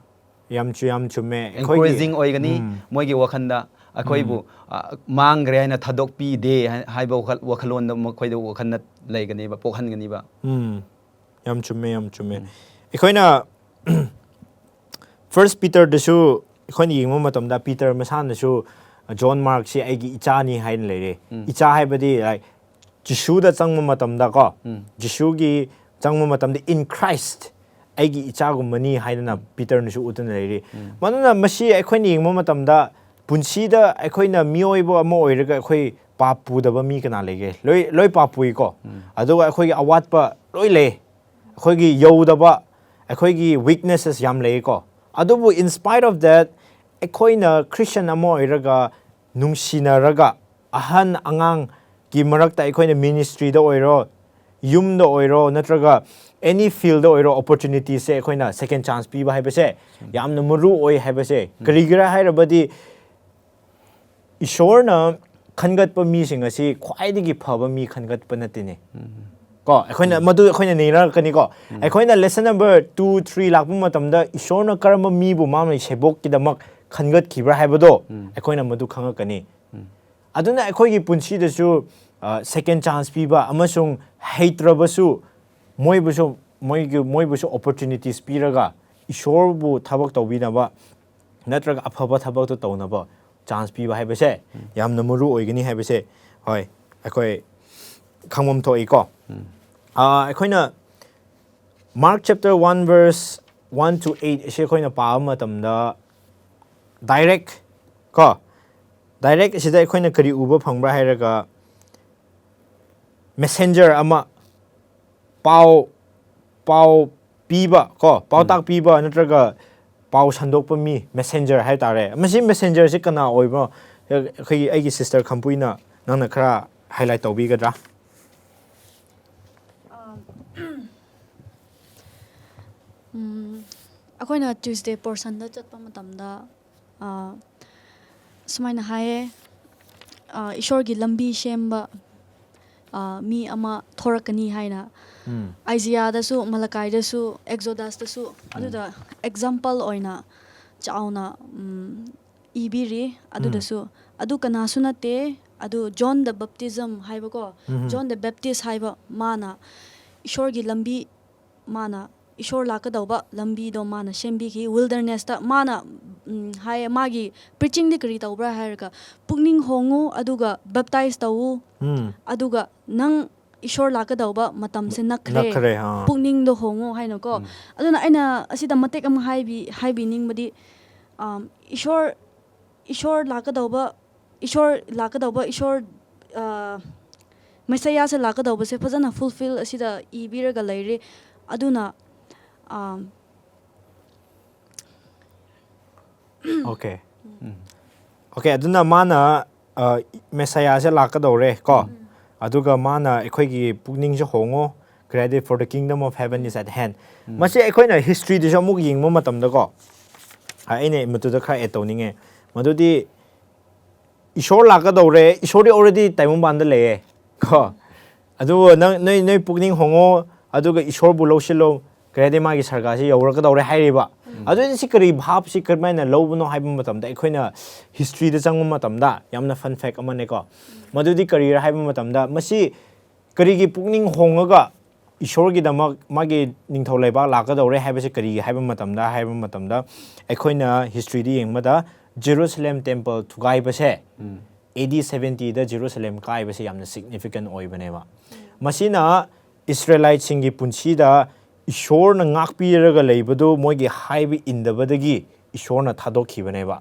ꯌꯥꯝ ꯆꯨ-, ꯌꯥꯝ ꯆꯨꯝꯃꯦ꯫ ꯑꯩꯈꯣꯏꯒꯤ Encouraging ꯑꯣꯏꯒꯅꯤ ꯎꯝ. ꯃꯣꯏꯒꯤ ꯋꯥꯈꯜꯗ꯫ ꯑꯩꯈꯣꯏꯕꯨ, ꯑ, ꯃꯥꯡꯈ꯭ꯔꯦ ꯍꯥꯏꯅ ꯊꯥꯗꯣꯛꯄꯤꯗꯦ ꯍꯥꯏ-, ꯍꯥꯏꯕ ꯋꯥꯈꯜ-, ꯋꯥꯈꯜꯂꯣꯟꯗ ꯃꯈꯣꯏꯗ ꯋꯥꯈꯜꯗ ꯂꯩꯒꯅꯦꯕ, ꯄꯣꯛꯍꯟꯒꯅꯤꯕ꯫ ꯎꯝ. ꯌꯥꯝ ꯆꯨꯝꯃꯦ, ꯌꯥꯝ ꯆꯨꯝꯃꯦ꯫ ꯑꯩꯈꯣꯏꯅ First Peterꯗꯁꯨ ꯑꯩꯈꯣꯏꯅ ꯌꯦꯡꯕ ꯃꯇꯝꯗ ꯄꯤꯇꯔ ꯃꯁꯥꯅꯁꯨ ꯖꯣꯟ ꯃꯥꯔꯛꯁꯤ ꯑꯩꯒꯤ ꯏꯆꯥꯅꯤ ꯍꯥꯏꯅ ꯂꯩꯔꯦ꯫ ꯎꯝ. ꯏꯆꯥ ꯍꯥꯏꯕꯗꯤ, like, ꯖꯤꯁꯨꯗ ꯆꯪꯕ ꯃꯇꯝꯗꯀꯣ, ꯎꯝ. ꯖꯤꯁꯨꯒꯤ ꯆꯪꯕ ꯃꯇꯝꯗ in Christ ꯑꯩꯒꯤ ꯏꯆꯥꯒꯨꯝꯕꯅꯤ ꯍꯥꯏꯗꯅ ꯄꯤꯇꯔꯅꯁꯨ ꯎꯠꯇꯨꯅ ꯂꯩꯔꯤ꯫ ꯎꯝ. ꯃꯗꯨꯅ ꯃꯁꯤ ꯑꯩꯈꯣꯏꯅ ꯌꯦꯡꯕ ꯃꯇꯝꯗ ꯄꯨꯟꯁꯤꯗ ꯑꯩꯈꯣꯏꯅ ꯃꯤꯑꯣꯏꯕ ꯑꯃ ꯑꯣꯏꯔꯒ ꯑꯩꯈꯣꯏ ꯄꯥꯞ ꯄꯨꯗꯕ ꯃꯤ ꯀꯅꯥ ꯂꯩꯒꯦ? ꯂꯣꯏ, ꯂꯣꯏ ꯄꯥꯞ ꯄꯨꯏꯀꯣ꯫ ꯎꯝ. ꯑꯗꯨꯒ ꯑꯩꯈꯣꯏꯒꯤ ꯑꯋꯥꯠꯄ ꯂꯣꯏ ꯂꯩ꯫ ꯑꯩꯈꯣꯏꯒꯤ ꯌꯧꯗꯕ, ꯑꯩꯈꯣꯏꯒꯤ weaknesses ꯌꯥꯝ ꯂꯩꯀꯣ꯫ ꯑꯗꯨꯕꯨ in spite of that, ꯑꯩꯈꯣꯏꯅ Christian ꯑꯃ ꯑꯣꯏꯔꯒ ꯅꯨꯡꯁꯤꯅꯔꯒ ꯑꯍꯟ ꯑꯉꯥꯡꯒꯤ ꯃꯔꯛꯇ ꯑꯩꯈꯣꯏꯅ ministryꯗ ꯑꯣꯏꯔꯣ, ꯌꯨꯝꯗ ꯑꯣꯏꯔꯣ ꯅꯠꯇ꯭ꯔꯒ ꯑꯦꯅꯤ ꯐꯤꯜꯗ ꯑꯣꯏꯔꯣ, ꯑꯣꯄꯣꯔꯆꯨꯅꯤꯇꯤꯁꯦ ꯑꯩꯈꯣꯏꯅ ꯁꯦꯀꯦꯟ ꯆꯥꯟꯁ ꯄꯤꯕ ꯍꯥꯏꯕꯁꯦ ꯌꯥꯝꯅ ꯃꯔꯨ ꯑꯣꯏ ꯍꯥꯏꯕꯁꯦ꯫ ꯀꯔꯤꯒꯤꯔ ꯍꯥꯏꯔꯕꯗꯤ ꯏꯁꯣꯔꯅ ꯈꯟꯒꯠꯄ ꯃꯤꯁꯤꯡ ꯑꯁꯤ ꯈ꯭ꯋꯥꯏꯗꯒꯤ ꯐꯕ ꯃꯤ ꯈꯟꯒꯠꯄ ꯅꯠꯇꯦꯅꯦ꯫ ꯀꯣ, ꯑꯩꯈꯣꯏꯅ ꯃꯗꯨ ꯑꯩꯈꯣꯏꯅ ꯅꯩꯅꯔꯛꯀꯅꯤꯀꯣ꯫ ꯑꯩꯈꯣꯏꯅ ꯂꯦꯁꯟ ꯅꯝꯕꯔ ꯇꯨ, ꯊ꯭ꯔꯤ ꯂꯥꯛꯄ ꯃꯇꯝꯗ ꯏꯁꯣꯔꯅ ꯀꯔꯝꯕ ꯃꯤꯕꯨ ꯃꯥꯅ ꯁꯦꯕꯣꯛꯀꯤꯗꯃꯛ ꯈꯟꯒꯠꯈꯤꯕ꯭ꯔꯥ ꯍꯥꯏꯕꯗꯣ ꯑꯩꯈꯣꯏꯅ ꯃꯗꯨ ꯈꯪꯉꯛꯀꯅꯤ꯫ ꯑꯗꯨꯅ ꯑꯩꯈꯣꯏꯒꯤ ꯄꯨꯟꯁꯤꯗꯁꯨ ꯁꯦꯀꯦꯟ ꯆꯥꯟꯁ ꯄꯤꯕ ꯑꯃꯁꯨꯡ ꯍꯩꯇ꯭ꯔꯕꯁꯨ ꯃꯣꯏꯕꯨꯁꯨ, ꯃꯣꯏꯒꯤ, ꯃꯣꯏꯕꯨꯁꯨ ꯑꯣꯄꯣꯔꯆꯨꯅꯤꯇꯤꯁ ꯄꯤꯔꯒ ꯏꯁꯣꯔꯕꯨ ꯊꯕꯛ ꯇꯧꯕꯤꯅꯕ ꯅꯠꯇ꯭ꯔꯒ ꯑꯐꯕ ꯊꯕꯛꯇꯣ ꯇꯧꯅꯕ ꯆꯥꯟꯁ ꯄꯤꯕ ꯍꯥꯏꯕꯁꯦ ꯌꯥꯝꯅ ꯃꯔꯨ ꯑꯣꯏꯒꯅꯤ ꯍꯥꯏꯕꯁꯦ, ꯍꯣꯏ, ꯑꯩꯈꯣꯏ ꯈꯪꯐꯝ ꯊꯣꯛꯏꯀꯣ꯫ ꯑꯥ, ꯑꯩꯈꯣꯏꯅ Mark chapter one verse one to eight ꯑꯁꯤ ꯑꯩꯈꯣꯏꯅ ꯄꯥꯕ ꯃꯇꯝꯗ ꯗꯥꯏꯔꯦꯛ ꯀꯣ, ꯗꯥꯏꯔꯦꯛ ꯑꯁꯤꯗ ꯑꯩꯈꯣꯏꯅ ꯀꯔꯤ ꯎꯕ ꯐꯪꯕ꯭ꯔꯥ ꯍꯥꯏꯔꯒ ꯃꯦꯁꯦꯟꯖꯔ ꯑꯃ, ꯄꯥꯎ, ꯄꯥꯎ ꯄꯤꯕ ꯀꯣ, ꯄꯥꯎꯇꯥꯛ ꯄꯤꯕ ꯅꯠꯇ꯭ꯔꯒ ꯄꯥꯎ ꯁꯟꯗꯣꯛꯄ ꯃꯤ, ꯃꯦꯁꯦꯟꯖꯔ ꯍꯥꯏ ꯇꯥꯔꯦ꯫ ꯃꯁꯤ ꯃꯦꯁꯦꯟꯖꯔꯁꯤ ꯀꯅꯥ ꯑꯣꯏꯕꯅꯣ? ꯑꯩꯈꯣꯏꯒꯤ, ꯑꯩꯒꯤ ꯁꯤꯁꯇꯔ ꯈꯝꯄꯨꯏꯅ ꯅꯪꯅ ꯈꯔ ꯍꯥꯏꯂꯥꯏꯠ ꯇꯧꯕꯤꯒꯗ꯭ꯔꯥ? ꯑꯥ, ꯎꯝ, ꯑꯩꯈꯣꯏꯅ ꯇ꯭ꯌꯨꯁꯗꯦ ꯄꯣꯔꯁꯟꯗ ꯆꯠꯄ ꯃꯇꯝꯗ, ꯑꯥ, ꯁꯨꯃꯥꯏꯅ ꯍꯥꯏꯌꯦ, ꯑꯥ, ꯏꯁꯣꯔꯒꯤ ꯂꯝꯕꯤ ꯁꯦꯝꯕ, ꯑꯥ, ꯃꯤ ꯑꯃ ꯊꯣꯔꯛꯀꯅꯤ ꯍꯥꯏꯅ꯫ ꯑꯥꯏꯖꯤꯌꯥꯗꯁꯨ, ꯃꯂꯀꯥꯏꯗꯁꯨ, ꯑꯦꯛꯖꯣꯗꯁꯇꯁꯨ ꯑꯗꯨꯗ ꯑꯦꯛꯖꯥꯝꯄꯜ ꯑꯣꯏꯅ ꯆꯥꯎꯅ, ꯎꯝ, ꯏꯕꯤꯔꯤ꯫ ꯑꯗꯨꯗꯁꯨ ꯑꯗꯨ ꯀꯅꯥꯁꯨ ꯅꯠꯇꯦ, ꯑꯗꯨ ꯖꯣꯟ ꯗ ꯕꯞꯇꯤꯖꯝ ꯍꯥꯏꯕꯀꯣ, ꯖꯣꯟ ꯗ ꯕꯦꯞꯇꯤꯁ ꯍꯥꯏꯕ, ꯃꯥꯅ ꯏꯁꯣꯔꯒꯤ ꯂꯝꯕꯤ, ꯃꯥꯅ ꯏꯁꯣꯔ ꯂꯥꯛꯀꯗꯧꯕ ꯂꯝꯕꯤꯗꯣ ꯃꯥꯅ ꯁꯦꯝꯕꯤꯈꯤ꯫ ꯋꯤꯜꯗꯔꯅꯦꯁꯇ ꯃꯥꯅ, ꯎꯝ, ꯍꯥꯏꯌꯦ, ꯃꯥꯒꯤ ꯄ꯭ꯔꯤꯆꯤꯡꯗꯤ ꯀꯔꯤ ꯇꯧꯕ꯭ꯔꯥ ꯍꯥꯏꯔꯒ, "ꯄꯨꯛꯅꯤꯡ ꯍꯣꯡꯉꯨ, ꯑꯗꯨꯒ ꯕꯦꯞꯇꯥꯏꯁ ꯇꯧꯎ, ꯑꯗꯨꯒ ꯅꯪ ꯏꯁꯣꯔ ꯂꯥꯛꯀꯗꯧꯕ ꯃꯇꯝꯁꯦ ꯅꯛꯈ꯭ꯔꯦ, ꯅꯛꯈ꯭ꯔꯦ, ꯑꯥ꯫ ꯄꯨꯛꯅꯤꯡꯗꯣ ꯍꯣꯡꯉꯨ" ꯍꯥꯏꯅꯀꯣ꯫ ꯑꯗꯨꯅ ꯑꯩꯅ ꯑꯁꯤꯗ ꯃꯇꯦꯛ ꯑꯃ ꯍꯥꯏꯕꯤ-, ꯍꯥꯏꯕꯤꯅꯤꯡꯕꯗꯤ, ꯑꯝ, ꯏꯁꯣꯔ, ꯏꯁꯣꯔ ꯂꯥꯛꯀꯗꯧꯕ, ꯏꯁꯣꯔ ꯂꯥꯛꯀꯗꯧꯕ, ꯏꯁꯣꯔ, ꯑ, ꯃꯦꯁꯥꯌꯥꯁꯦ ꯂꯥꯛꯀꯗꯧꯕꯁꯦ ꯐꯖꯅ ꯐꯨꯜꯐꯤꯜ ꯑꯁꯤꯗ ꯏꯕꯤꯔꯒ ꯂꯩꯔꯦ꯫ ꯑꯗꯨꯅ, ꯑꯝ, ꯑꯣꯀꯦ꯫ ꯑꯣꯀꯦ, ꯑꯗꯨꯅ ꯃꯥꯅ, ꯑ, ꯃꯦꯁꯥꯌꯥꯁꯦ ꯂꯥꯛꯀꯗꯧꯔꯦ ꯀꯣ꯫ ꯑꯗꯨꯒ ꯃꯥꯅ ꯑꯩꯈꯣꯏꯒꯤ ꯄꯨꯛꯅꯤꯡꯁꯦ ꯍꯣꯡꯉꯣ, ꯀꯔꯤ ꯍꯥꯏꯗꯤ, "For the kingdom of heaven is at hand." ꯃꯁꯤ ꯑꯩꯈꯣꯏꯅ ꯍꯤꯁꯇ꯭ꯔꯤꯗꯁꯨ ꯑꯃꯨꯛ ꯌꯦꯡꯕ ꯃꯇꯝꯗꯀꯣ, ꯑ, ꯑꯩꯅ ꯃꯗꯨꯗ ꯈꯔ ꯑꯦꯗ ꯇꯧꯅꯤꯡꯉꯦ꯫ ꯃꯗꯨꯗꯤ ꯏꯁꯣꯔ ꯂꯥꯛꯀꯗꯧꯔꯦ, ꯏꯁꯣꯔꯗꯤ already ꯇꯥꯏꯕꯪꯄꯥꯟꯗ ꯂꯩꯌꯦ ꯀꯣ꯫ ꯑꯗꯨꯕꯨ ꯅꯪ, ꯅꯣꯏ, ꯅꯣꯏ ꯄꯨꯛꯅꯤꯡ ꯍꯣꯡꯉꯣ, ꯑꯗꯨꯒ ꯏꯁꯣꯔꯕꯨ ꯂꯧꯁꯤꯜꯂꯣ, ꯀꯔꯤ ꯍꯥꯏꯗꯤ, ꯃꯥꯒꯤ ꯁꯔꯒꯥꯁꯤ ꯌꯧꯔꯛꯀꯗꯧꯔꯦ ꯍꯥꯏꯔꯤꯕ꯫ ꯑꯗꯨ ꯑꯩꯅ ꯁꯤ ꯀꯔꯤ ꯚꯥꯞꯁꯤ ꯀꯔꯝꯍꯥꯏꯅ ꯂꯧꯕꯅꯣ ꯍꯥꯏꯕ ꯃꯇꯝꯗ, ꯑꯩꯈꯣꯏꯅ ꯍꯤꯁꯇ꯭ꯔꯤꯗ ꯆꯪꯕ ꯃꯇꯝꯗ ꯌꯥꯝꯅ ꯐꯟ ꯐꯦꯛ ꯑꯃꯅꯦꯀꯣ꯫ ꯃꯗꯨꯗꯤ ꯀꯔꯤꯔ ꯍꯥꯏꯕ ꯃꯇꯝꯗ, ꯃꯁꯤ ꯀꯔꯤꯒꯤ ꯄꯨꯛꯅꯤꯡ ꯍꯣꯡꯉꯒ ꯏꯁꯣꯔꯒꯤꯗꯃꯛ ꯃꯥꯒꯤ ꯅꯤꯡꯊꯧ ꯂꯩꯕꯥꯛ ꯂꯥꯛꯀꯗꯧꯔꯦ ꯍꯥꯏꯕꯁꯤ ꯀꯔꯤꯒꯤ ꯍꯥꯏꯕ ꯃꯇꯝꯗ, ꯍꯥꯏꯕ ꯃꯇꯝꯗ, ꯑꯩꯈꯣꯏꯅ ꯍꯤꯁꯇ꯭ꯔꯤꯗ ꯌꯦꯡꯕꯗ ꯖꯦꯔꯨꯁꯂꯦꯝ ꯇꯦꯝꯄꯜ ꯊꯨꯒꯥꯏꯕꯁꯦ, ꯑꯦ ꯗꯤ ꯁꯕꯦꯟꯇꯤꯗ ꯖꯦꯔꯨꯁꯂꯦꯝ ꯀꯥꯏꯕꯁꯦ ꯌꯥꯝꯅ ꯁꯤꯒꯅꯤꯐꯤꯀꯦꯟ ꯑꯣꯏꯕꯅꯦꯕ꯫ ꯃꯁꯤꯅ ꯏꯁꯔꯦꯂꯥꯏꯠꯁꯤꯡꯒꯤ ꯄꯨꯟꯁꯤꯗ ꯏꯁꯣꯔꯅ ꯉꯥꯛꯄꯤꯔꯒ ꯂꯩꯕꯗꯨ ꯃꯣꯏꯒꯤ ꯍꯥꯏꯕ ꯏꯟꯗꯕꯗꯒꯤ ꯏꯁꯣꯔꯅ ꯊꯥꯗꯣꯛꯈꯤꯕꯅꯦꯕ꯫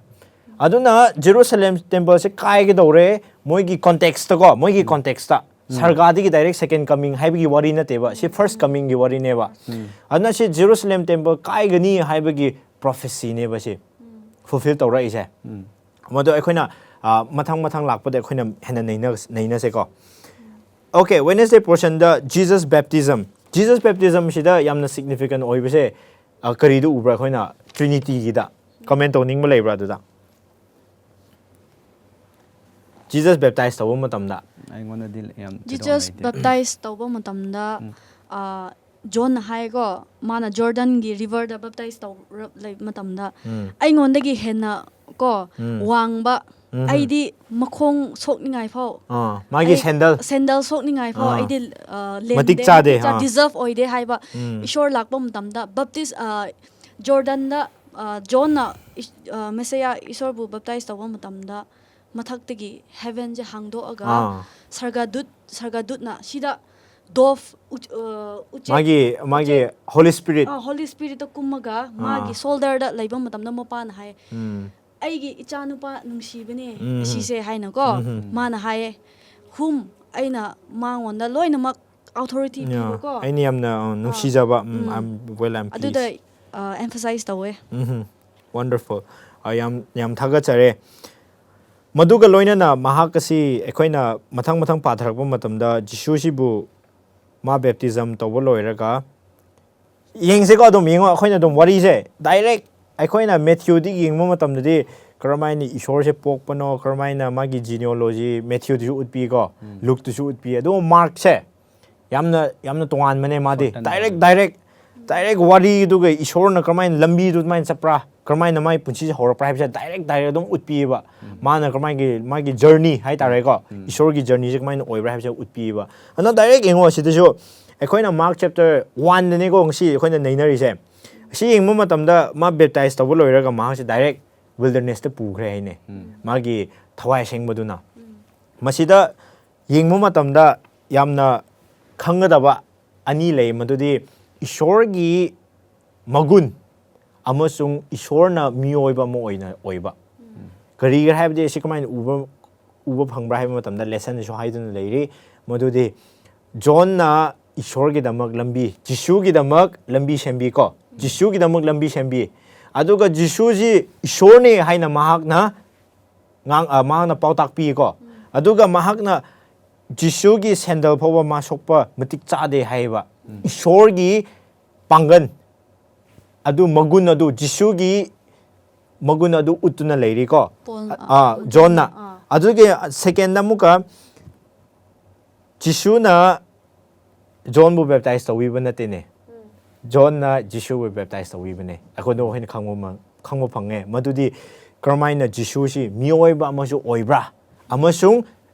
ꯑꯗꯨꯅ ꯖꯦꯔꯨꯁꯂꯦꯝ ꯇꯦꯝꯄꯜꯁꯦ ꯀꯥꯏꯒꯗꯧꯔꯦ, ꯃꯣꯏꯒꯤ ꯀꯣꯟꯇꯦꯛꯁꯇꯀꯣ, ꯃꯣꯏꯒꯤ ꯀꯣꯟꯇꯦꯛꯁꯇ ꯁꯔꯒꯥꯗꯒꯤ ꯗꯥꯏꯔꯦꯛ ꯁꯦꯀꯦꯟ ꯀꯃꯤꯡ ꯍꯥꯏꯕꯒꯤ ꯋꯥꯔꯤ ꯅꯠꯇꯦꯕ, ꯁꯤ ꯐꯥꯔꯁ ꯀꯃꯤꯡꯒꯤ ꯋꯥꯔꯤꯅꯦꯕ꯫ ꯑꯗꯨꯅ ꯁꯤ ꯖꯦꯔꯨꯁꯂꯦꯝ ꯇꯦꯝꯄꯜ ꯀꯥꯏꯒꯅꯤ ꯍꯥꯏꯕꯒꯤ ꯄ꯭ꯔꯣꯐꯦꯁꯤꯅꯦꯕ ꯁꯤ ꯐꯨꯜꯐꯤꯜ ꯇꯧꯔꯛꯏꯁꯦ꯫ ꯃꯗꯣ ꯑꯩꯈꯣꯏꯅ, ꯑ, ꯃꯊꯪ ꯃꯊꯪ ꯂꯥꯛꯄꯗ ꯑꯩꯈꯣꯏꯅ ꯍꯦꯟꯅ ꯅꯩꯅ-, ꯅꯩꯅꯁꯦꯀꯣ꯫ ꯑꯣꯀꯦ, ꯋꯦꯅꯦꯁꯗꯦ ꯄꯣꯔꯁꯟꯗ ꯖꯤꯖꯁ ꯕꯦꯞꯇꯤꯖꯝ꯫ ꯖꯤꯖꯁ ꯕꯦꯞꯇꯤꯖꯝꯁꯤꯗ ꯌꯥꯝꯅ ꯁꯤꯒꯅꯤꯐꯤꯀꯦꯟ ꯑꯣꯏꯕꯁꯦ, ꯑ, ꯀꯔꯤꯗ ꯎꯕ꯭ꯔꯥ? ꯑꯩꯈꯣꯏꯅ ꯇ꯭ꯔꯤꯅꯤꯇꯤꯒꯤꯗ ꯀꯃꯦꯟ ꯇꯧꯅꯤꯡꯕ ꯂꯩꯕ꯭ꯔꯥ ꯑꯗꯨꯗ? ꯖꯤꯖꯁ ꯕꯦꯞꯇꯥꯏꯁ ꯇꯧꯕ ꯃꯇꯝꯗ꯫ ꯑꯩꯉꯣꯟꯗꯗꯤ ꯌꯥꯝ ꯊꯤꯗꯣꯛꯅ ꯖꯤꯖꯁ ꯂꯩꯇꯦ꯫ ꯕꯦꯞꯇꯥꯏꯁ ꯇꯧꯕ ꯃꯇꯝꯗ, ꯑ, ꯖꯣꯟꯅ ꯍꯥꯏꯀꯣ, ꯃꯥꯅ ꯖꯣꯔꯗꯟꯒꯤ ꯔꯤꯚꯔꯗ ꯕꯦꯞꯇꯥꯏꯁ ꯇꯧꯔ ꯂꯩꯕ ꯃꯇꯝꯗ, ꯎꯝ. "ꯑꯩꯉꯣꯟꯗꯒꯤ ꯍꯦꯟꯅ ꯀꯣ ꯎꯝ. ꯋꯥꯡꯕ, ꯎꯝ. ꯑꯩꯗꯤ ꯃꯈꯣꯡ ꯁꯣꯛꯅꯤꯡꯉꯥꯏ ꯐꯥꯎ, ꯑꯥ, ꯃꯥꯒꯤ ꯑꯩ ꯁꯦꯟꯗꯜ꯫ ꯁꯦꯟꯗꯜ ꯁꯣꯛꯅꯤꯡꯉꯥꯏ ꯐꯥꯎ ꯑꯥ. ꯑꯩꯗꯤ, ꯑ, ꯃꯇꯤꯛ ꯂꯦꯝꯗꯦ, ꯆꯥꯗꯦ, ꯃꯇꯤꯛ ꯆꯥ-, ꯑꯥ. ꯗꯤꯖꯔꯞ ꯑꯣꯏꯗꯦ" ꯍꯥꯏꯕ꯫ ꯎꯝ. ꯏꯁꯣꯔ ꯂꯥꯛꯄ ꯃꯇꯝꯗ ꯕꯦꯞꯇꯤꯁ, ꯑ, ꯖꯣꯔꯗꯟꯗ, ꯑ, ꯖꯣꯟꯅ ꯏꯁ-, ꯑ, ꯃꯦꯁꯤꯌꯥ ꯏꯁꯣꯔꯕꯨ ꯕꯦꯞꯇꯥꯏꯁ ꯇꯧꯕ ꯃꯇꯝꯗ ꯃꯊꯛꯇꯒꯤ ꯍꯦꯚꯦꯟꯁꯦ ꯍꯥꯡꯗꯣꯛꯑꯒ ꯑꯥ. ꯁꯔꯒꯗꯨꯠ, ꯁꯔꯒꯗꯨꯠꯅ ꯁꯤꯗ ꯗꯣꯐ, ꯎꯆ-, ꯑ, ꯎꯆꯦꯛ, ꯃꯥꯒꯤ, ꯃꯥꯒꯤ ꯍꯣꯂꯤ ꯁ꯭ꯄꯤꯔꯤꯠ꯫ ꯑ, ꯍꯣꯂꯤ ꯁ꯭ꯄꯤꯔꯤꯠꯇ ꯀꯨꯝꯃꯒ ꯑꯥ. ꯃꯥꯒꯤ ꯁꯣꯜꯗꯔꯗ ꯂꯩꯕ ꯃꯇꯝꯗ ꯃꯄꯥꯅ ꯍꯥꯏ, ꯎꯝ. "ꯑꯩꯒꯤ ꯏꯆꯥꯅꯨꯄꯥ ꯅꯨꯡꯁꯤꯕꯅꯦ ꯎꯝ. ꯑꯁꯤꯁꯦ" ꯍꯥꯏꯅꯀꯣ ꯎꯝ. ꯃꯥꯅ ꯍꯥꯏꯌꯦ꯫ "ꯍꯨꯝ, ꯑꯩꯅ ꯃꯉꯣꯟꯗ ꯂꯣꯏꯅꯃꯛ ꯑꯣꯊꯣꯔꯤꯇꯤ ꯌꯥ, ꯄꯤꯕꯀꯣ꯫ ꯑꯩꯅ ꯌꯥꯝꯅ, ꯑ, ꯅꯨꯡꯁꯤꯖꯕ, ꯎꯝ, ꯎꯝ. I'm well, I'm ꯑꯗꯨꯗ pleased. ꯑ, ꯑꯦꯝꯐꯁꯥꯏꯁ ꯇꯧꯋꯦ꯫ ꯎꯝ, ꯋꯟꯗꯔꯐꯨꯜ꯫ ꯑ, ꯌꯥꯝ, ꯌꯥꯝ ꯊꯥꯒꯠꯆꯔꯦ꯫ ꯃꯗꯨꯒ ꯂꯣꯏꯅꯅ ꯃꯍꯥꯛ ꯑꯁꯤ ꯑꯩꯈꯣꯏꯅ ꯃꯊꯪ ꯃꯊꯪ ꯄꯥꯊꯔꯛꯄ ꯃꯇꯝꯗ ꯖꯤꯁꯨꯁꯤꯕꯨ ꯃꯥ baptism ꯇꯧꯕ ꯂꯣꯏꯔꯒ, ꯌꯦꯡꯁꯦꯀꯣ, ꯑꯗꯨꯝ ꯌꯦꯡꯉꯣ, ꯑꯩꯈꯣꯏꯅ ꯑꯗꯨꯝ ꯋꯥꯔꯤꯁꯦ direct ꯑꯩꯈꯣꯏꯅ ꯃꯦꯊ꯭ꯌꯨꯗꯒꯤ ꯌꯦꯡꯕ ꯃꯇꯝꯗꯗꯤ ꯀꯔꯝꯍꯥꯏꯅ ꯏꯁꯣꯔꯁꯦ ꯄꯣꯛꯄꯅꯣ, ꯀꯔꯝꯍꯥꯏꯅ ꯃꯥꯒꯤ genealogy ꯃꯦꯊ꯭ꯌꯨꯗꯁꯨ ꯎꯠꯄꯤꯀꯣ, ꯂꯨꯛꯇꯁꯨ ꯎꯠꯄꯤ, ꯑꯗꯨꯒ ꯃꯥꯔꯛꯁꯦ ꯌꯥꯝꯅ ꯌꯥꯝꯅ ꯇꯣꯉꯥꯟꯕꯅꯦ꯫ ꯃꯥꯗꯤ Shorten direct ꯇꯧꯋꯦ꯫ direct direct ꯋꯥꯔꯤꯗꯨꯒ ꯏꯁꯣꯔꯅ ꯀꯔꯝꯍꯥꯏꯅ ꯂꯝꯕꯤꯗꯨ ꯑꯗꯨꯃꯥꯏꯅ ꯆꯠꯄ꯭ꯔꯥ, ꯀꯔꯝꯍꯥꯏꯅ ꯃꯥꯒꯤ ꯄꯨꯟꯁꯤꯁꯦ ꯍꯧꯔꯛꯄ꯭ꯔꯥ ꯍꯥꯏꯕꯁꯦ direct direct ꯑꯗꯨꯝ ꯎꯠꯄꯤꯌꯦꯕ꯫ ꯃꯥꯅ ꯀꯔꯝꯍꯥꯏꯅ ꯃꯥꯒꯤ journey ꯍꯥꯏꯇꯥꯔꯦꯀꯣ, ꯏꯁꯣꯔꯒꯤ journeyꯁꯦ ꯀꯃꯥꯏꯅ ꯑꯣꯏꯕ꯭ꯔꯥ ꯍꯥꯏꯕꯁꯦ ꯎꯠꯄꯤꯌꯦꯕ꯫ ꯑꯗꯣ direct ꯌꯦꯡꯉꯣ, ꯁꯤꯗꯁꯨ ꯑꯩꯈꯣꯏꯅ ꯃꯥꯔꯛ ꯆꯦꯞꯇꯔ ꯋꯥꯟꯗꯅꯦꯀꯣ ꯉꯁꯤ ꯑꯩꯈꯣꯏꯅ ꯅꯩꯅꯔꯤꯁꯦ꯫ ꯑꯁꯤ ꯌꯦꯡꯕ ꯃꯇꯝꯗ ꯃꯥ baptize ꯇꯧꯕ ꯂꯣꯏꯔꯒ ꯃꯍꯥꯛꯁꯦ direct wildernessꯇ ꯄꯨꯈ꯭ꯔꯦ ꯍꯥꯏꯅꯦ, ꯃꯥꯒꯤ ꯊꯋꯥꯏ ꯑꯁꯦꯡꯕꯗꯨꯅ꯫ ꯃꯁꯤꯗ ꯌꯦꯡꯕ ꯃꯇꯝꯗ ꯌꯥꯝꯅ ꯈꯪꯒꯗꯕ ꯑꯅꯤ ꯂꯩ, ꯃꯗꯨꯗꯤ ꯏꯁꯣꯔꯒꯤ ꯃꯒꯨꯟ ꯑꯃꯁꯨꯡ ꯏꯁꯣꯔꯅ ꯃꯤꯑꯣꯏꯕ ꯑꯃ ꯑꯣꯏꯅ ꯑꯣꯏꯕ꯫ ꯀꯔꯤꯒꯤꯔ ꯍꯥꯏꯕꯗꯤ ꯑꯁꯤ ꯀꯃꯥꯏꯅ ꯎꯕ ꯎꯕ ꯐꯪꯕ꯭ꯔꯥ ꯍꯥꯏꯕ ꯃꯇꯝꯗ ꯂꯦꯁꯟꯗꯁꯨ ꯍꯥꯏꯗꯨꯅ ꯂꯩꯔꯤ꯫ ꯃꯗꯨꯗꯤ ꯖꯣꯟꯅ ꯏꯁꯣꯔꯒꯤꯗꯃꯛ ꯂꯝꯕꯤ, ꯖꯤꯁꯨꯒꯤꯗꯃꯛ ꯂꯝꯕꯤ ꯁꯦꯝꯕꯤꯀꯣ, ꯖꯤꯁꯨꯒꯤꯗꯃꯛ ꯂꯝꯕꯤ ꯁꯦꯝꯕꯤ꯫ ꯑꯗꯨꯒ ꯖꯤꯁꯨꯁꯤ ꯏꯁꯣꯔꯅꯤ ꯍꯥꯏꯅ ꯃꯍꯥꯛꯅ ꯉꯥꯡ-, ꯑ, ꯃꯍꯥꯛꯅ ꯄꯥꯎꯇꯥꯛ ꯄꯤꯀꯣ꯫ ꯑꯗꯨꯒ ꯃꯍꯥꯛꯅ ꯖꯤꯁꯨꯒꯤ ꯁꯦꯟꯗꯜ ꯐꯥꯎꯕ ꯃꯥ ꯁꯣꯛꯄ ꯃꯇꯤꯛ ꯆꯥꯗꯦ ꯍꯥꯏꯌꯦꯕ꯫ ꯏꯁꯣꯔꯒꯤ ꯄꯥꯡꯒꯜ ꯑꯗꯨ, ꯃꯒꯨꯟ ꯑꯗꯨ, ꯖꯤꯁꯨꯒꯤ ꯃꯒꯨꯟ ꯑꯗꯨ ꯎꯠꯇꯨꯅ ꯂꯩꯔꯤꯀꯣ꯫ ꯄꯣꯜ- ꯑ, ꯎꯠꯇꯨꯅ, ꯖꯣꯟꯅ꯫ ꯑꯥ꯫ ꯑꯗꯨꯒꯤ second ꯑꯃꯨꯛꯀ ꯖꯤꯁꯨꯅ ꯖꯣꯟꯕꯨ baptize ꯇꯧꯕꯤꯕ ꯅꯠꯇꯦꯅꯦ꯫ ꯖꯣꯟꯅ ꯖꯤꯁꯨꯕꯨ baptize ꯇꯧꯕꯤꯕꯅꯦ꯫ ꯑꯩꯈꯣꯏꯗ ꯑꯩꯈꯣꯏꯅ ꯈꯪꯕ ꯃ-, ꯈꯪꯕ ꯐꯪꯉꯦ꯫ ꯃꯗꯨꯗꯤ ꯀꯔꯝꯍꯥꯏꯅ ꯖꯤꯁꯨꯁꯤ ꯃꯤꯑꯣꯏꯕ ꯑꯃꯁꯨ ꯑꯣꯏꯕ꯭ꯔꯥ ꯑꯃꯁꯨꯡ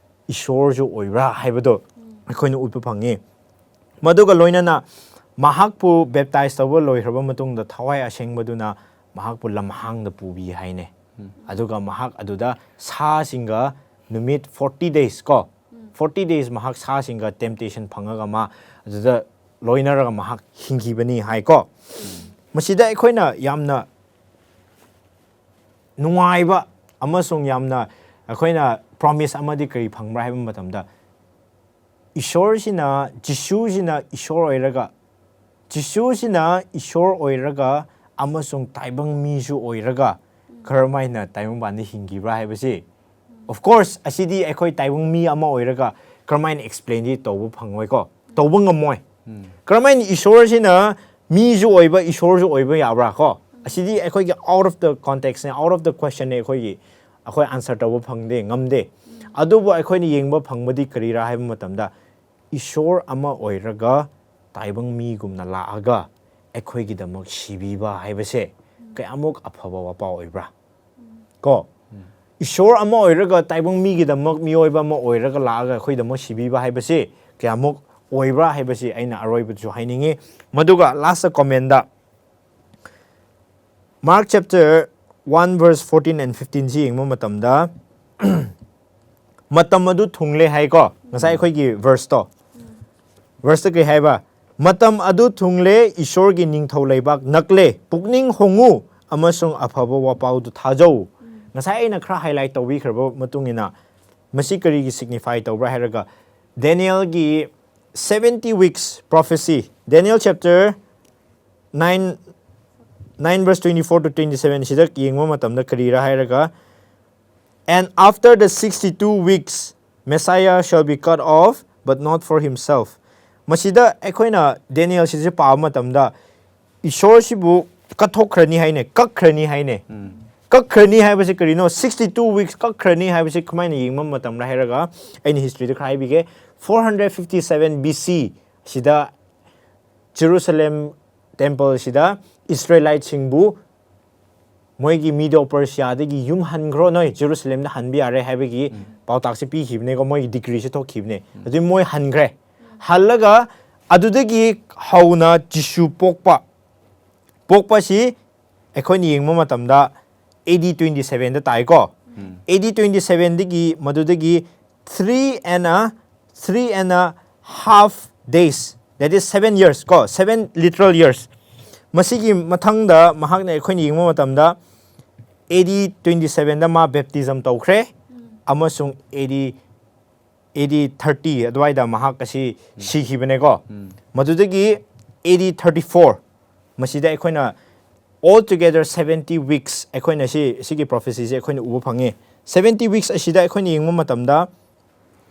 ꯏꯁꯣꯔꯁꯨ ꯑꯣꯏꯕ꯭ꯔꯥ ꯍꯥꯏꯕꯗꯣ ꯑꯩꯈꯣꯏꯅ ꯎꯠꯄ ꯐꯪꯉꯤ꯫ ꯃꯗꯨꯒ ꯂꯣꯏꯅꯅ ꯃꯍꯥꯛꯄꯨ baptize ꯇꯧꯕ ꯂꯣꯏꯈ꯭ꯔꯕ ꯃꯇꯨꯡꯗ ꯊꯋꯥꯏ ꯑꯁꯦꯡꯕꯗꯨꯅ ꯃꯍꯥꯛꯄꯨ ꯂꯝꯍꯥꯡꯗ ꯄꯨꯕꯤ ꯍꯥꯏꯅꯦ꯫ ꯑꯗꯨꯒ ꯃꯍꯥꯛ ꯑꯗꯨꯗ ꯁꯥꯁꯤꯡꯒ ꯅꯨꯃꯤꯠ forty days ꯀꯣ, forty days ꯃꯍꯥꯛ ꯁꯥꯁꯤꯡꯒ temptation ꯐꯪꯉꯒ ꯃꯥ ꯑꯗꯨꯗ ꯂꯣꯏꯅꯔꯒ ꯃꯍꯥꯛ ꯍꯤꯡꯈꯤꯕꯅꯤ ꯍꯥꯏꯀꯣ꯫ ꯃꯁꯤꯗ ꯑꯩꯈꯣꯏꯅ ꯌꯥꯝꯅ ꯅꯨꯡꯉꯥꯏꯕ ꯑꯃꯁꯨꯡ ꯌꯥꯝꯅ ꯑꯩꯈꯣꯏꯅ promise ꯑꯃꯗꯤ ꯀꯔꯤ ꯐꯪꯕ꯭ꯔꯥ ꯍꯥꯏꯕ ꯃꯇꯝꯗ, ꯏꯁꯣꯔꯁꯤꯅ, ꯖꯤꯁꯨꯁꯤꯅ ꯏꯁꯣꯔ ꯑꯣꯏꯔꯒ, ꯖꯤꯁꯨꯁꯤꯅ ꯏꯁꯣꯔ ꯑꯣꯏꯔꯒ ꯑꯃꯁꯨꯡ ꯇꯥꯏꯕꯪ ꯃꯤꯁꯨ ꯑꯣꯏꯔꯒ ꯀꯔꯝꯍꯥꯏꯅ ꯇꯥꯏꯕꯪꯄꯥꯟꯗ ꯍꯤꯡꯈꯤꯕ꯭ꯔꯥ ꯍꯥꯏꯕꯁꯤ Of course, ꯑꯁꯤꯗꯤ ꯑꯩꯈꯣꯏ ꯇꯥꯏꯕꯪ ꯃꯤ ꯑꯃ ꯑꯣꯏꯔꯒ ꯀꯔꯝꯍꯥꯏꯅ explainꯗꯤ ꯇꯧꯕ ꯐꯪꯉꯣꯏꯀꯣ, ꯇꯧꯕ ꯉꯝꯃꯣꯏ꯫ ꯀꯔꯝꯍꯥꯏꯅ ꯏꯁꯣꯔꯁꯤꯅ ꯃꯤꯁꯨ ꯑꯣꯏꯕ, ꯏꯁꯣꯔꯁꯨ ꯑꯣꯏꯕ ꯌꯥꯕ꯭ꯔꯥ ꯀꯣ? ꯑꯁꯤꯗꯤ ꯑꯩꯈꯣꯏꯒꯤ out of the contextꯅꯦ, out of the questionꯅꯦ꯫ ꯑꯩꯈꯣꯏꯒꯤ, ꯑꯩꯈꯣꯏ answer ꯇꯧꯕ ꯐꯪꯗꯦ, ꯉꯝꯗꯦ꯫ ꯑꯗꯨꯕꯨ ꯑꯩꯈꯣꯏꯅ ꯌꯦꯡꯕ ꯐꯪꯕꯗꯤ ꯀꯔꯤꯔꯥ ꯍꯥꯏꯕ ꯃꯇꯝꯗ, ꯏꯁꯣꯔ ꯑꯃ ꯑꯣꯏꯔꯒ ꯇꯥꯏꯕꯪ ꯃꯤꯒꯨꯝꯅ ꯂꯥꯛꯑꯒ ꯑꯩꯈꯣꯏꯒꯤꯗꯃꯛ ꯁꯤꯕꯤꯕ ꯍꯥꯏꯕꯁꯦ ꯀꯌꯥꯃꯨꯛ ꯑꯐꯕ ꯋꯥꯄꯥꯎ ꯑꯣꯏꯕ꯭ꯔꯥ? ꯀꯣ? ꯏꯁꯣꯔ ꯑꯃ ꯑꯣꯏꯔꯒ ꯇꯥꯏꯕꯪ ꯃꯤꯒꯤꯗꯃꯛ ꯃꯤꯑꯣꯏꯕ ꯑꯃ ꯑꯣꯏꯔꯒ ꯂꯥꯛꯑꯒ ꯑꯩꯈꯣꯏꯗꯃꯛ ꯁꯤꯕꯤꯕ ꯍꯥꯏꯕꯁꯤ ꯀꯌꯥꯃꯨꯛ ꯑꯣꯏꯕ꯭ꯔꯥ ꯍꯥꯏꯕꯁꯤ ꯑꯩꯅ ꯑꯔꯣꯏꯕꯗꯁꯨ ꯍꯥꯏꯅꯤꯡꯉꯤ꯫ ꯃꯗꯨꯒ last commentꯗ Mark chapter one verse fourteen and fifteenꯁꯤ ꯌꯦꯡꯕ ꯃꯇꯝꯗ, "ꯃꯇꯝ ꯑꯗꯨ ꯊꯨꯡꯂꯦ" ꯍꯥꯏꯀꯣ, ꯉꯁꯥꯏ ꯑꯩꯈꯣꯏꯒꯤ verseꯇꯣ, verseꯇ ꯀꯔꯤ ꯍꯥꯏꯕ? "ꯃꯇꯝ ꯑꯗꯨ ꯊꯨꯡꯂꯦ, ꯏꯁꯣꯔꯒꯤ ꯅꯤꯡꯊꯧ ꯂꯩꯕꯥꯛ ꯅꯛꯂꯦ, ꯄꯨꯛꯅꯤꯡ ꯍꯣꯡꯉꯨ ꯑꯃꯁꯨꯡ ꯑꯐꯕ ꯋꯥꯄꯥꯎꯗꯨ ꯊꯥꯖꯧ"꯫ ꯉꯁꯥꯏ ꯑꯩꯅ ꯈꯔ highlight ꯇꯧꯕꯤꯈ꯭ꯔꯕ ꯃꯇꯨꯡ ꯏꯟꯅ, ꯃꯁꯤ ꯀꯔꯤꯒꯤ signify ꯇꯧꯕ꯭ꯔꯥ ꯍꯥꯏꯔꯒ, ꯗꯦꯅꯤꯌꯦꯜꯒꯤ seventy weeks prophecy, Daniel chapter nine, nine verse twenty-four to twenty-seven ꯁꯤꯗ ꯌꯦꯡꯕ ꯃꯇꯝꯗ ꯀꯔꯤꯔꯥ ꯍꯥꯏꯔꯒ, "And after the sixty-two weeks, Messiah shall be cut off, but not for himself." ꯃꯁꯤꯗ ꯑꯩꯈꯣꯏꯅ ꯗꯦꯅꯤꯌꯦꯜ ꯁꯤꯁꯦ ꯄꯥꯕ ꯃꯇꯝꯗ, ꯏꯁꯣꯔꯁꯤꯕꯨ ꯀꯠꯊꯣꯛꯈ꯭ꯔꯅꯤ ꯍꯥꯏꯅꯦ, ꯀꯛꯈ꯭ꯔꯅꯤ ꯍꯥꯏꯅꯦ꯫ ꯀꯛꯈ꯭ꯔꯅꯤ ꯍꯥꯏꯕꯁꯤ ꯀꯔꯤꯅꯣ? Sixty-two weeks ꯀꯛꯈ꯭ꯔꯅꯤ ꯍꯥꯏꯕꯁꯤ ꯀꯃꯥꯏꯅ ꯌꯦꯡꯕ ꯃꯇꯝꯗ ꯍꯥꯏꯔꯒ, ꯑꯩꯅ historyꯗ ꯈꯔ ꯍꯥꯏꯕꯤꯒꯦ꯫ Four hundred fifty-seven B C ꯁꯤꯗ ꯖꯦꯔꯨꯁꯂꯦꯝ temple ꯁꯤꯗ Israeliteꯁꯤꯡꯕꯨ ꯃꯣꯏꯒꯤ Medo Persiaꯗꯒꯤ ꯌꯨꯝ ꯍꯟꯈ꯭ꯔꯣ, ꯅꯣꯏ ꯖꯦꯔꯨꯁꯂꯦꯝꯗ ꯍꯟꯕ ꯌꯥꯔꯦ ꯍꯥꯏꯕꯒꯤ ꯄꯥꯎꯇꯥꯛꯁꯦ ꯄꯤꯈꯤꯕꯅꯦꯀꯣ, ꯃꯣꯏꯒꯤ decreeꯁꯦ ꯊꯣꯛꯈꯤꯕꯅꯦ꯫ ꯑꯗꯨꯗꯤ ꯃꯣꯏ ꯍꯟꯈ꯭ꯔꯦ꯫ ꯍꯜꯂꯒ ꯑꯗꯨꯗꯒꯤ ꯍꯧꯅ ꯖꯤꯁꯨ ꯄꯣꯛꯄ, ꯄꯣꯛꯄꯁꯤ ꯑꯩꯈꯣꯏꯅ ꯌꯦꯡꯕ ꯃꯇꯝꯗ A D twenty-sevenꯗ ꯇꯥꯏꯀꯣ꯫ A D twenty-sevenꯗꯒꯤ, ꯃꯗꯨꯗꯒꯤ three and a, three and a half days, that is seven years ꯀꯣ, seven literal years꯫ ꯃꯁꯤꯒꯤ ꯃꯊꯪꯗ ꯃꯍꯥꯛꯅ, ꯑꯩꯈꯣꯏꯅ ꯌꯦꯡꯕ ꯃꯇꯝꯗ, A D twenty-sevenꯗ ꯃꯥ baptism ꯇꯧꯈ꯭ꯔꯦ, ꯑꯃꯁꯨꯡ A D, A D thirty ꯑꯗꯨꯋꯥꯏꯗ ꯃꯍꯥꯛ ꯑꯁꯤ ꯁꯤꯈꯤꯕꯅꯦꯀꯣ꯫ ꯃꯗꯨꯗꯒꯤ A D thirty-four, ꯃꯁꯤꯗ ꯑꯩꯈꯣꯏꯅ all together seventy weeks ꯑꯩꯈꯣꯏꯅ ꯁꯤ, ꯁꯤꯒꯤ prophecyꯁꯦ ꯑꯩꯈꯣꯏꯅ ꯎꯕ ꯐꯪꯉꯤ꯫ Seventy weeks ꯑꯁꯤꯗ ꯑꯩꯈꯣꯏꯅ ꯌꯦꯡꯕ ꯃꯇꯝꯗ,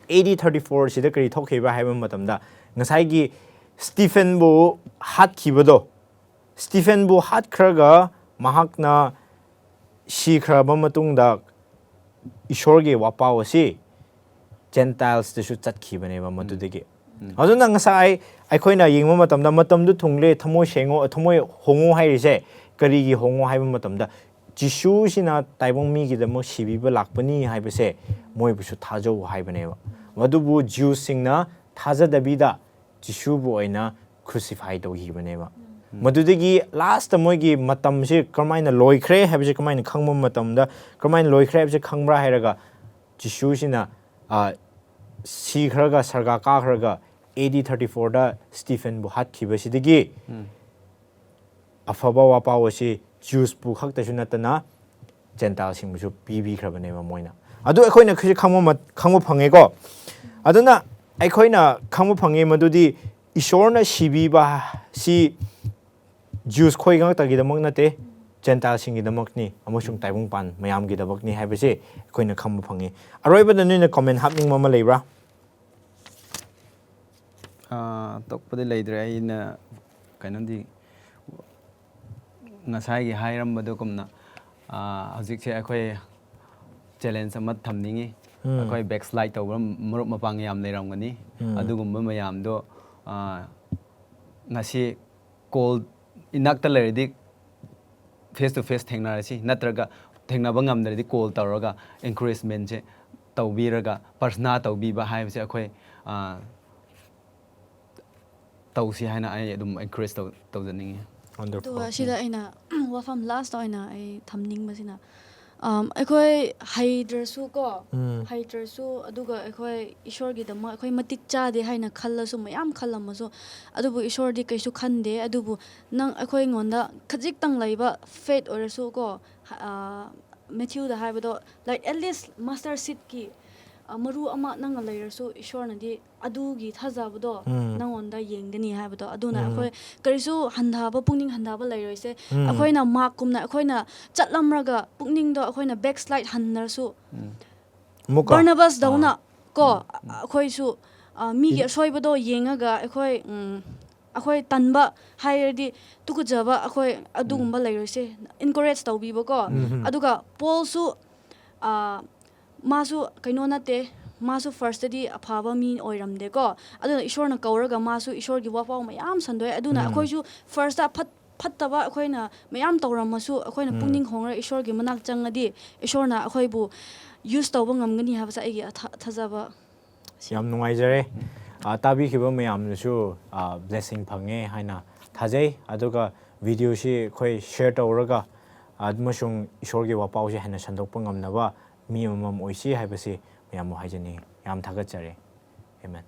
A D thirty four ꯑꯁꯤꯗ ꯀꯔꯤ ꯊꯣꯛꯈꯤꯕ꯭ꯔꯥ ꯍꯥꯏꯕ ꯃꯇꯝꯗ, ꯉꯁꯥꯏꯒꯤ ꯁ꯭ꯇꯤꯐꯦꯟꯕꯨ ꯍꯥꯠꯈꯤꯕꯗꯣ, ꯁ꯭ꯇꯤꯐꯦꯟꯕꯨ ꯍꯥꯠꯈ꯭ꯔꯒ ꯃꯍꯥꯛꯅ ꯁꯤꯈ꯭ꯔꯕ ꯃꯇꯨꯡꯗ, ꯏꯁꯣꯔꯒꯤ ꯋꯥꯄꯥꯎ ꯑꯁꯤ Gentiles ꯇꯁꯨ ꯆꯠꯈꯤꯕꯅꯦꯕ ꯃꯗꯨꯗꯒꯤ꯫ ꯑꯗꯨꯅ ꯉꯁꯥꯏ ꯑꯩꯈꯣꯏꯅ ꯌꯦꯡꯕ ꯃꯇꯝꯗ, "ꯃꯇꯝꯗꯨ ꯊꯨꯡꯂꯦ, ꯊꯃꯣꯏ ꯁꯦꯡꯉꯣ, ꯊꯃꯣꯏ ꯍꯣꯡꯉꯣ" ꯍꯥꯏꯔꯤꯁꯦ ꯀꯔꯤꯒꯤ ꯍꯣꯡꯉꯣ ꯍꯥꯏꯕ ꯃꯇꯝꯗ, ꯖꯤꯁꯨꯁꯤꯅ ꯇꯥꯏꯕꯪ ꯃꯤꯒꯤꯗꯃꯛ ꯁꯤꯕꯤꯕ ꯂꯥꯛꯄꯅꯤ ꯍꯥꯏꯕꯁꯦ ꯃꯣꯏꯕꯨꯁꯨ ꯊꯥꯖꯧ ꯍꯥꯏꯕꯅꯦꯕ꯫ ꯑꯗꯨꯕꯨ Jews ꯁꯤꯡꯅ ꯊꯥꯖꯗꯕꯤꯗ ꯖꯤꯁꯨꯕꯨ ꯑꯣꯏꯅ crucify ꯇꯧꯈꯤꯕꯅꯦꯕ꯫ ꯃꯗꯨꯗꯒꯤ last ꯇ ꯃꯣꯏꯒꯤ ꯃꯇꯝꯁꯤ ꯀꯔꯝꯍꯥꯏꯅ ꯂꯣꯏꯈ꯭ꯔꯦ ꯍꯥꯏꯕꯁꯤ ꯀꯃꯥꯏꯅ ꯈꯪꯕ ꯃꯇꯝꯗ, ꯀꯔꯝꯍꯥꯏꯅ ꯂꯣꯏꯈ꯭ꯔꯦ ꯍꯥꯏꯕꯁꯤ ꯈꯪꯕ꯭ꯔꯥ ꯍꯥꯏꯔꯒ, ꯖꯤꯁꯨꯁꯤꯅ, ꯑ, ꯁꯤꯈ꯭ꯔꯒ, ꯁꯔꯒ ꯀꯥꯈ꯭ꯔꯒ, A D thirty four ꯗ ꯁ꯭ꯇꯤꯐꯦꯟꯕꯨ ꯍꯥꯠꯈꯤꯕꯁꯤꯗꯒꯤ ꯑꯐꯕ ꯋꯥꯄꯥꯎ ꯑꯁꯤ Jews ꯄꯨ ꯈꯛꯇꯁꯨ ꯅꯠꯇꯅ Gentile ꯁꯤꯡꯕꯨꯁꯨ ꯄꯤꯕꯤꯈ꯭ꯔꯕꯅꯦꯕ ꯃꯣꯏꯅ꯫ ꯑꯗꯨ ꯑꯩꯈꯣꯏꯅ ꯈꯖꯤꯛ ꯈꯪꯕ ꯃ-, ꯈꯪꯕ ꯐꯪꯉꯦꯀꯣ꯫ ꯑꯗꯨꯅ ꯑꯩꯈꯣꯏꯅ ꯈꯪꯕ ꯐꯪꯉꯤ ꯃꯗꯨꯗꯤ ꯏꯁꯣꯔꯅ ꯁꯤꯕꯤꯕ ꯁꯤ Jews ꯈꯣꯏ ꯉꯥꯛꯇꯒꯤꯗꯃꯛ ꯅꯠꯇꯦ, Gentile ꯁꯤꯡꯒꯤꯗꯃꯛꯅꯤ ꯑꯃꯁꯨꯡ ꯇꯥꯏꯕꯪꯄꯥꯟ ꯃꯌꯥꯝꯒꯤꯗꯃꯛꯅꯤ ꯍꯥꯏꯕꯁꯦ ꯑꯩꯈꯣꯏꯅ ꯈꯪꯕ ꯐꯪꯉꯤ꯫ ꯑꯔꯣꯏꯕꯗ ꯅꯣꯏꯅ comment ꯍꯥꯞꯅꯤꯡꯕ ꯑꯃ ꯂꯩꯕ꯭ꯔꯥ? ꯑꯥ, ꯑꯇꯣꯞꯄꯗꯤ ꯂꯩꯇ꯭ꯔꯦ꯫ ꯑꯩꯅ ꯀꯩꯅꯣꯗꯤ ꯉꯁꯥꯏꯒꯤ ꯍꯥꯏꯔꯝꯕꯗꯨꯒꯨꯝꯅ, ꯑꯥ, ꯍꯧꯖꯤꯛꯁꯦ ꯑꯩꯈꯣꯏ challenge ꯑꯃ ꯊꯝꯅꯤꯡꯉꯤ꯫ ꯑꯩꯈꯣꯏ backslide ꯇꯧꯕ ꯃꯔꯨꯞ ꯃꯄꯥꯡ ꯌꯥꯝ ꯂꯩꯔꯝꯒꯅꯤ꯫ ꯑꯗꯨꯒꯨꯝꯕ ꯃꯌꯥꯝꯗꯣ, ꯑꯥ, ꯉꯁꯤ call ꯏꯅꯥꯛꯇ ꯂꯩꯔꯗꯤ face to face ꯊꯦꯡꯅꯔꯁꯤ, ꯅꯠꯇ꯭ꯔꯒ ꯊꯦꯡꯅꯕ ꯉꯝꯗ꯭ꯔꯗꯤ call ꯇꯧꯔꯒ encouragement ꯁꯦ ꯇꯧꯕꯤꯔꯒ ꯄ꯭ꯔꯊꯅꯥ ꯇꯧꯕꯤꯕ ꯍꯥꯏꯕꯁꯦ ꯑꯩꯈꯣꯏ, ꯑꯥ, ꯇꯧꯁꯤ ꯍꯥꯏꯅ ꯑꯩ ꯑꯗꯨꯝ encourage ꯇꯧ-, ꯇꯧꯖꯅꯤꯡꯉꯤ꯫ ꯑꯗꯨꯒ ꯁꯤꯗ ꯑꯩꯅ ꯋꯥꯐꯝ last ꯑꯣꯏꯅ ꯑꯩ ꯊꯝꯅꯤꯡꯕꯁꯤꯅ, ꯑꯝ, ꯑꯩꯈꯣꯏ ꯍꯩꯇ꯭ꯔꯁꯨ ꯀꯣ, ꯍꯩꯇ꯭ꯔꯁꯨ, ꯑꯗꯨꯒ ꯑꯩꯈꯣꯏ ꯏꯁꯣꯔꯒꯤꯗꯃꯛ ꯑꯩꯈꯣꯏ ꯃꯇꯤꯛ ꯆꯥꯗꯦ ꯍꯥꯏꯅ ꯈꯜꯂꯁꯨ, ꯃꯌꯥꯝ ꯈꯜꯂꯝꯃꯁꯨ, ꯑꯗꯨꯕꯨ ꯏꯁꯣꯔꯗꯤ ꯀꯩꯁꯨ ꯈꯟꯗꯦ꯫ ꯑꯗꯨꯕꯨ ꯅꯪ ꯑꯩꯈꯣꯏꯉꯣꯟꯗ ꯈꯖꯤꯛꯇꯪ ꯂꯩꯕ faith ꯑꯣꯏꯔꯁꯨ ꯀꯣ, ꯃꯦꯊ꯭ꯌꯨꯗ ꯍꯥꯏꯕꯗꯣ, like, at least mustard seed ꯀꯤ, ꯑ, ꯃꯔꯨ ꯑꯃ ꯅꯪꯅ ꯂꯩꯔꯁꯨ ꯏꯁꯣꯔꯅꯗꯤ ꯑꯗꯨꯒꯤ ꯊꯥꯖꯕꯗꯣ ꯎꯝ. ꯅꯪꯉꯣꯟꯗ ꯌꯦꯡꯒꯅꯤ ꯍꯥꯏꯕꯗꯣ, ꯑꯗꯨꯅ ꯎꯝ. ꯑꯩꯈꯣꯏ ꯀꯔꯤꯁꯨ ꯍꯟꯊꯕ, ꯄꯨꯛꯅꯤꯡ ꯍꯟꯊꯕ ꯂꯩꯔꯣꯏꯁꯦ꯫ ꯎꯝ. ꯑꯩꯈꯣꯏꯅ ꯃꯥꯛꯀꯨꯝꯅ ꯑꯩꯈꯣꯏꯅ ꯆꯠꯂꯝꯔꯒ ꯄꯨꯛꯅꯤꯡꯗꯣ ꯑꯩꯈꯣꯏꯅ backslide ꯍꯟꯅꯔꯁꯨ, ꯑꯃꯨꯛꯀ ꯕꯔꯅꯕꯥꯁꯗꯧꯅ ꯑꯥ. ꯀꯣ, ꯎꯝ. ꯑꯩꯈꯣꯏꯁꯨ, ꯑ, ꯃꯤꯒꯤ ꯑꯁꯣꯏꯕꯗꯣ ꯌꯦꯡꯉꯒ ꯑꯩꯈꯣꯏ, ꯎꯝ, ꯑꯩꯈꯣꯏ ꯇꯟꯕ ꯍꯥꯏꯔꯗꯤ, ꯇꯨꯀꯠꯆꯕ, ꯑꯩꯈꯣꯏ ꯑꯗꯨꯒꯨꯝꯕ ꯂꯩꯔꯣꯏꯁꯦ꯫ Encourage ꯇꯧꯕꯤꯕꯀꯣ꯫ ꯎꯝ. ꯑꯗꯨꯒ ꯄꯣꯜꯁꯨ, ꯑ, ꯃꯥꯁꯨ ꯀꯩꯅꯣ ꯅꯠꯇꯦ, ꯃꯥꯁꯨ first ꯇꯗꯤ ꯑꯐꯕ ꯃꯤ ꯑꯣꯏꯔꯝꯗꯦꯀꯣ꯫ ꯑꯗꯨꯅ ꯏꯁꯣꯔꯅ ꯀꯧꯔꯒ ꯃꯥꯁꯨ ꯏꯁꯣꯔꯒꯤ ꯋꯥꯄꯥꯎ ꯃꯌꯥꯝ ꯁꯟꯗꯣꯛꯑꯦ꯫ ꯑꯗꯨꯅ ꯎꯝ. ꯑꯩꯈꯣꯏꯁꯨ first ꯇ ꯐꯠ-, ꯐꯠꯇꯕ ꯑꯩꯈꯣꯏꯅ ꯃꯌꯥꯝ ꯇꯧꯔꯝꯃꯁꯨ, ꯑꯩꯈꯣꯏꯅ ꯎꯝ. ꯄꯨꯛꯅꯤꯡ ꯍꯣꯡꯂꯒ ꯏꯁꯣꯔꯒꯤ ꯃꯅꯥꯛ ꯆꯪꯉꯗꯤ ꯏꯁꯣꯔꯅ ꯑꯩꯈꯣꯏꯕꯨ use ꯇꯧꯕ ꯉꯝꯒꯅꯤ ꯍꯥꯏꯕꯁꯦ ꯑꯩꯒꯤ ꯑꯊ-, ꯊꯥꯖꯕ꯫ ꯌꯥꯝ ꯅꯨꯡꯉꯥꯏꯖꯔꯦ꯫ ꯑ, ꯇꯥꯕꯤꯈꯤꯕ ꯃꯌꯥꯝꯅꯁꯨ, ꯑ, blessing ꯐꯪꯉꯦ ꯍꯥꯏꯅ ꯊꯥꯖꯩ꯫ ꯑꯗꯨꯒ video ꯁꯤ ꯑꯩꯈꯣꯏ share ꯇꯧꯔꯒ ꯑꯃꯁꯨꯡ ꯏꯁꯣꯔꯒꯤ ꯋꯥꯄꯥꯎꯁꯦ ꯍꯦꯟꯅ ꯁꯟꯗꯣꯛꯄ ꯉꯝꯅꯕ ꯃꯤ ꯑꯃꯃꯝ ꯑꯣꯏꯁꯤ ꯍꯥꯏꯕꯁꯤ ꯃꯌꯥꯝꯕꯨ ꯍꯥꯏꯖꯅꯤꯡꯏ꯫ ꯌꯥꯝ ꯊꯥꯒꯠꯆꯔꯤ꯫ Amen꯫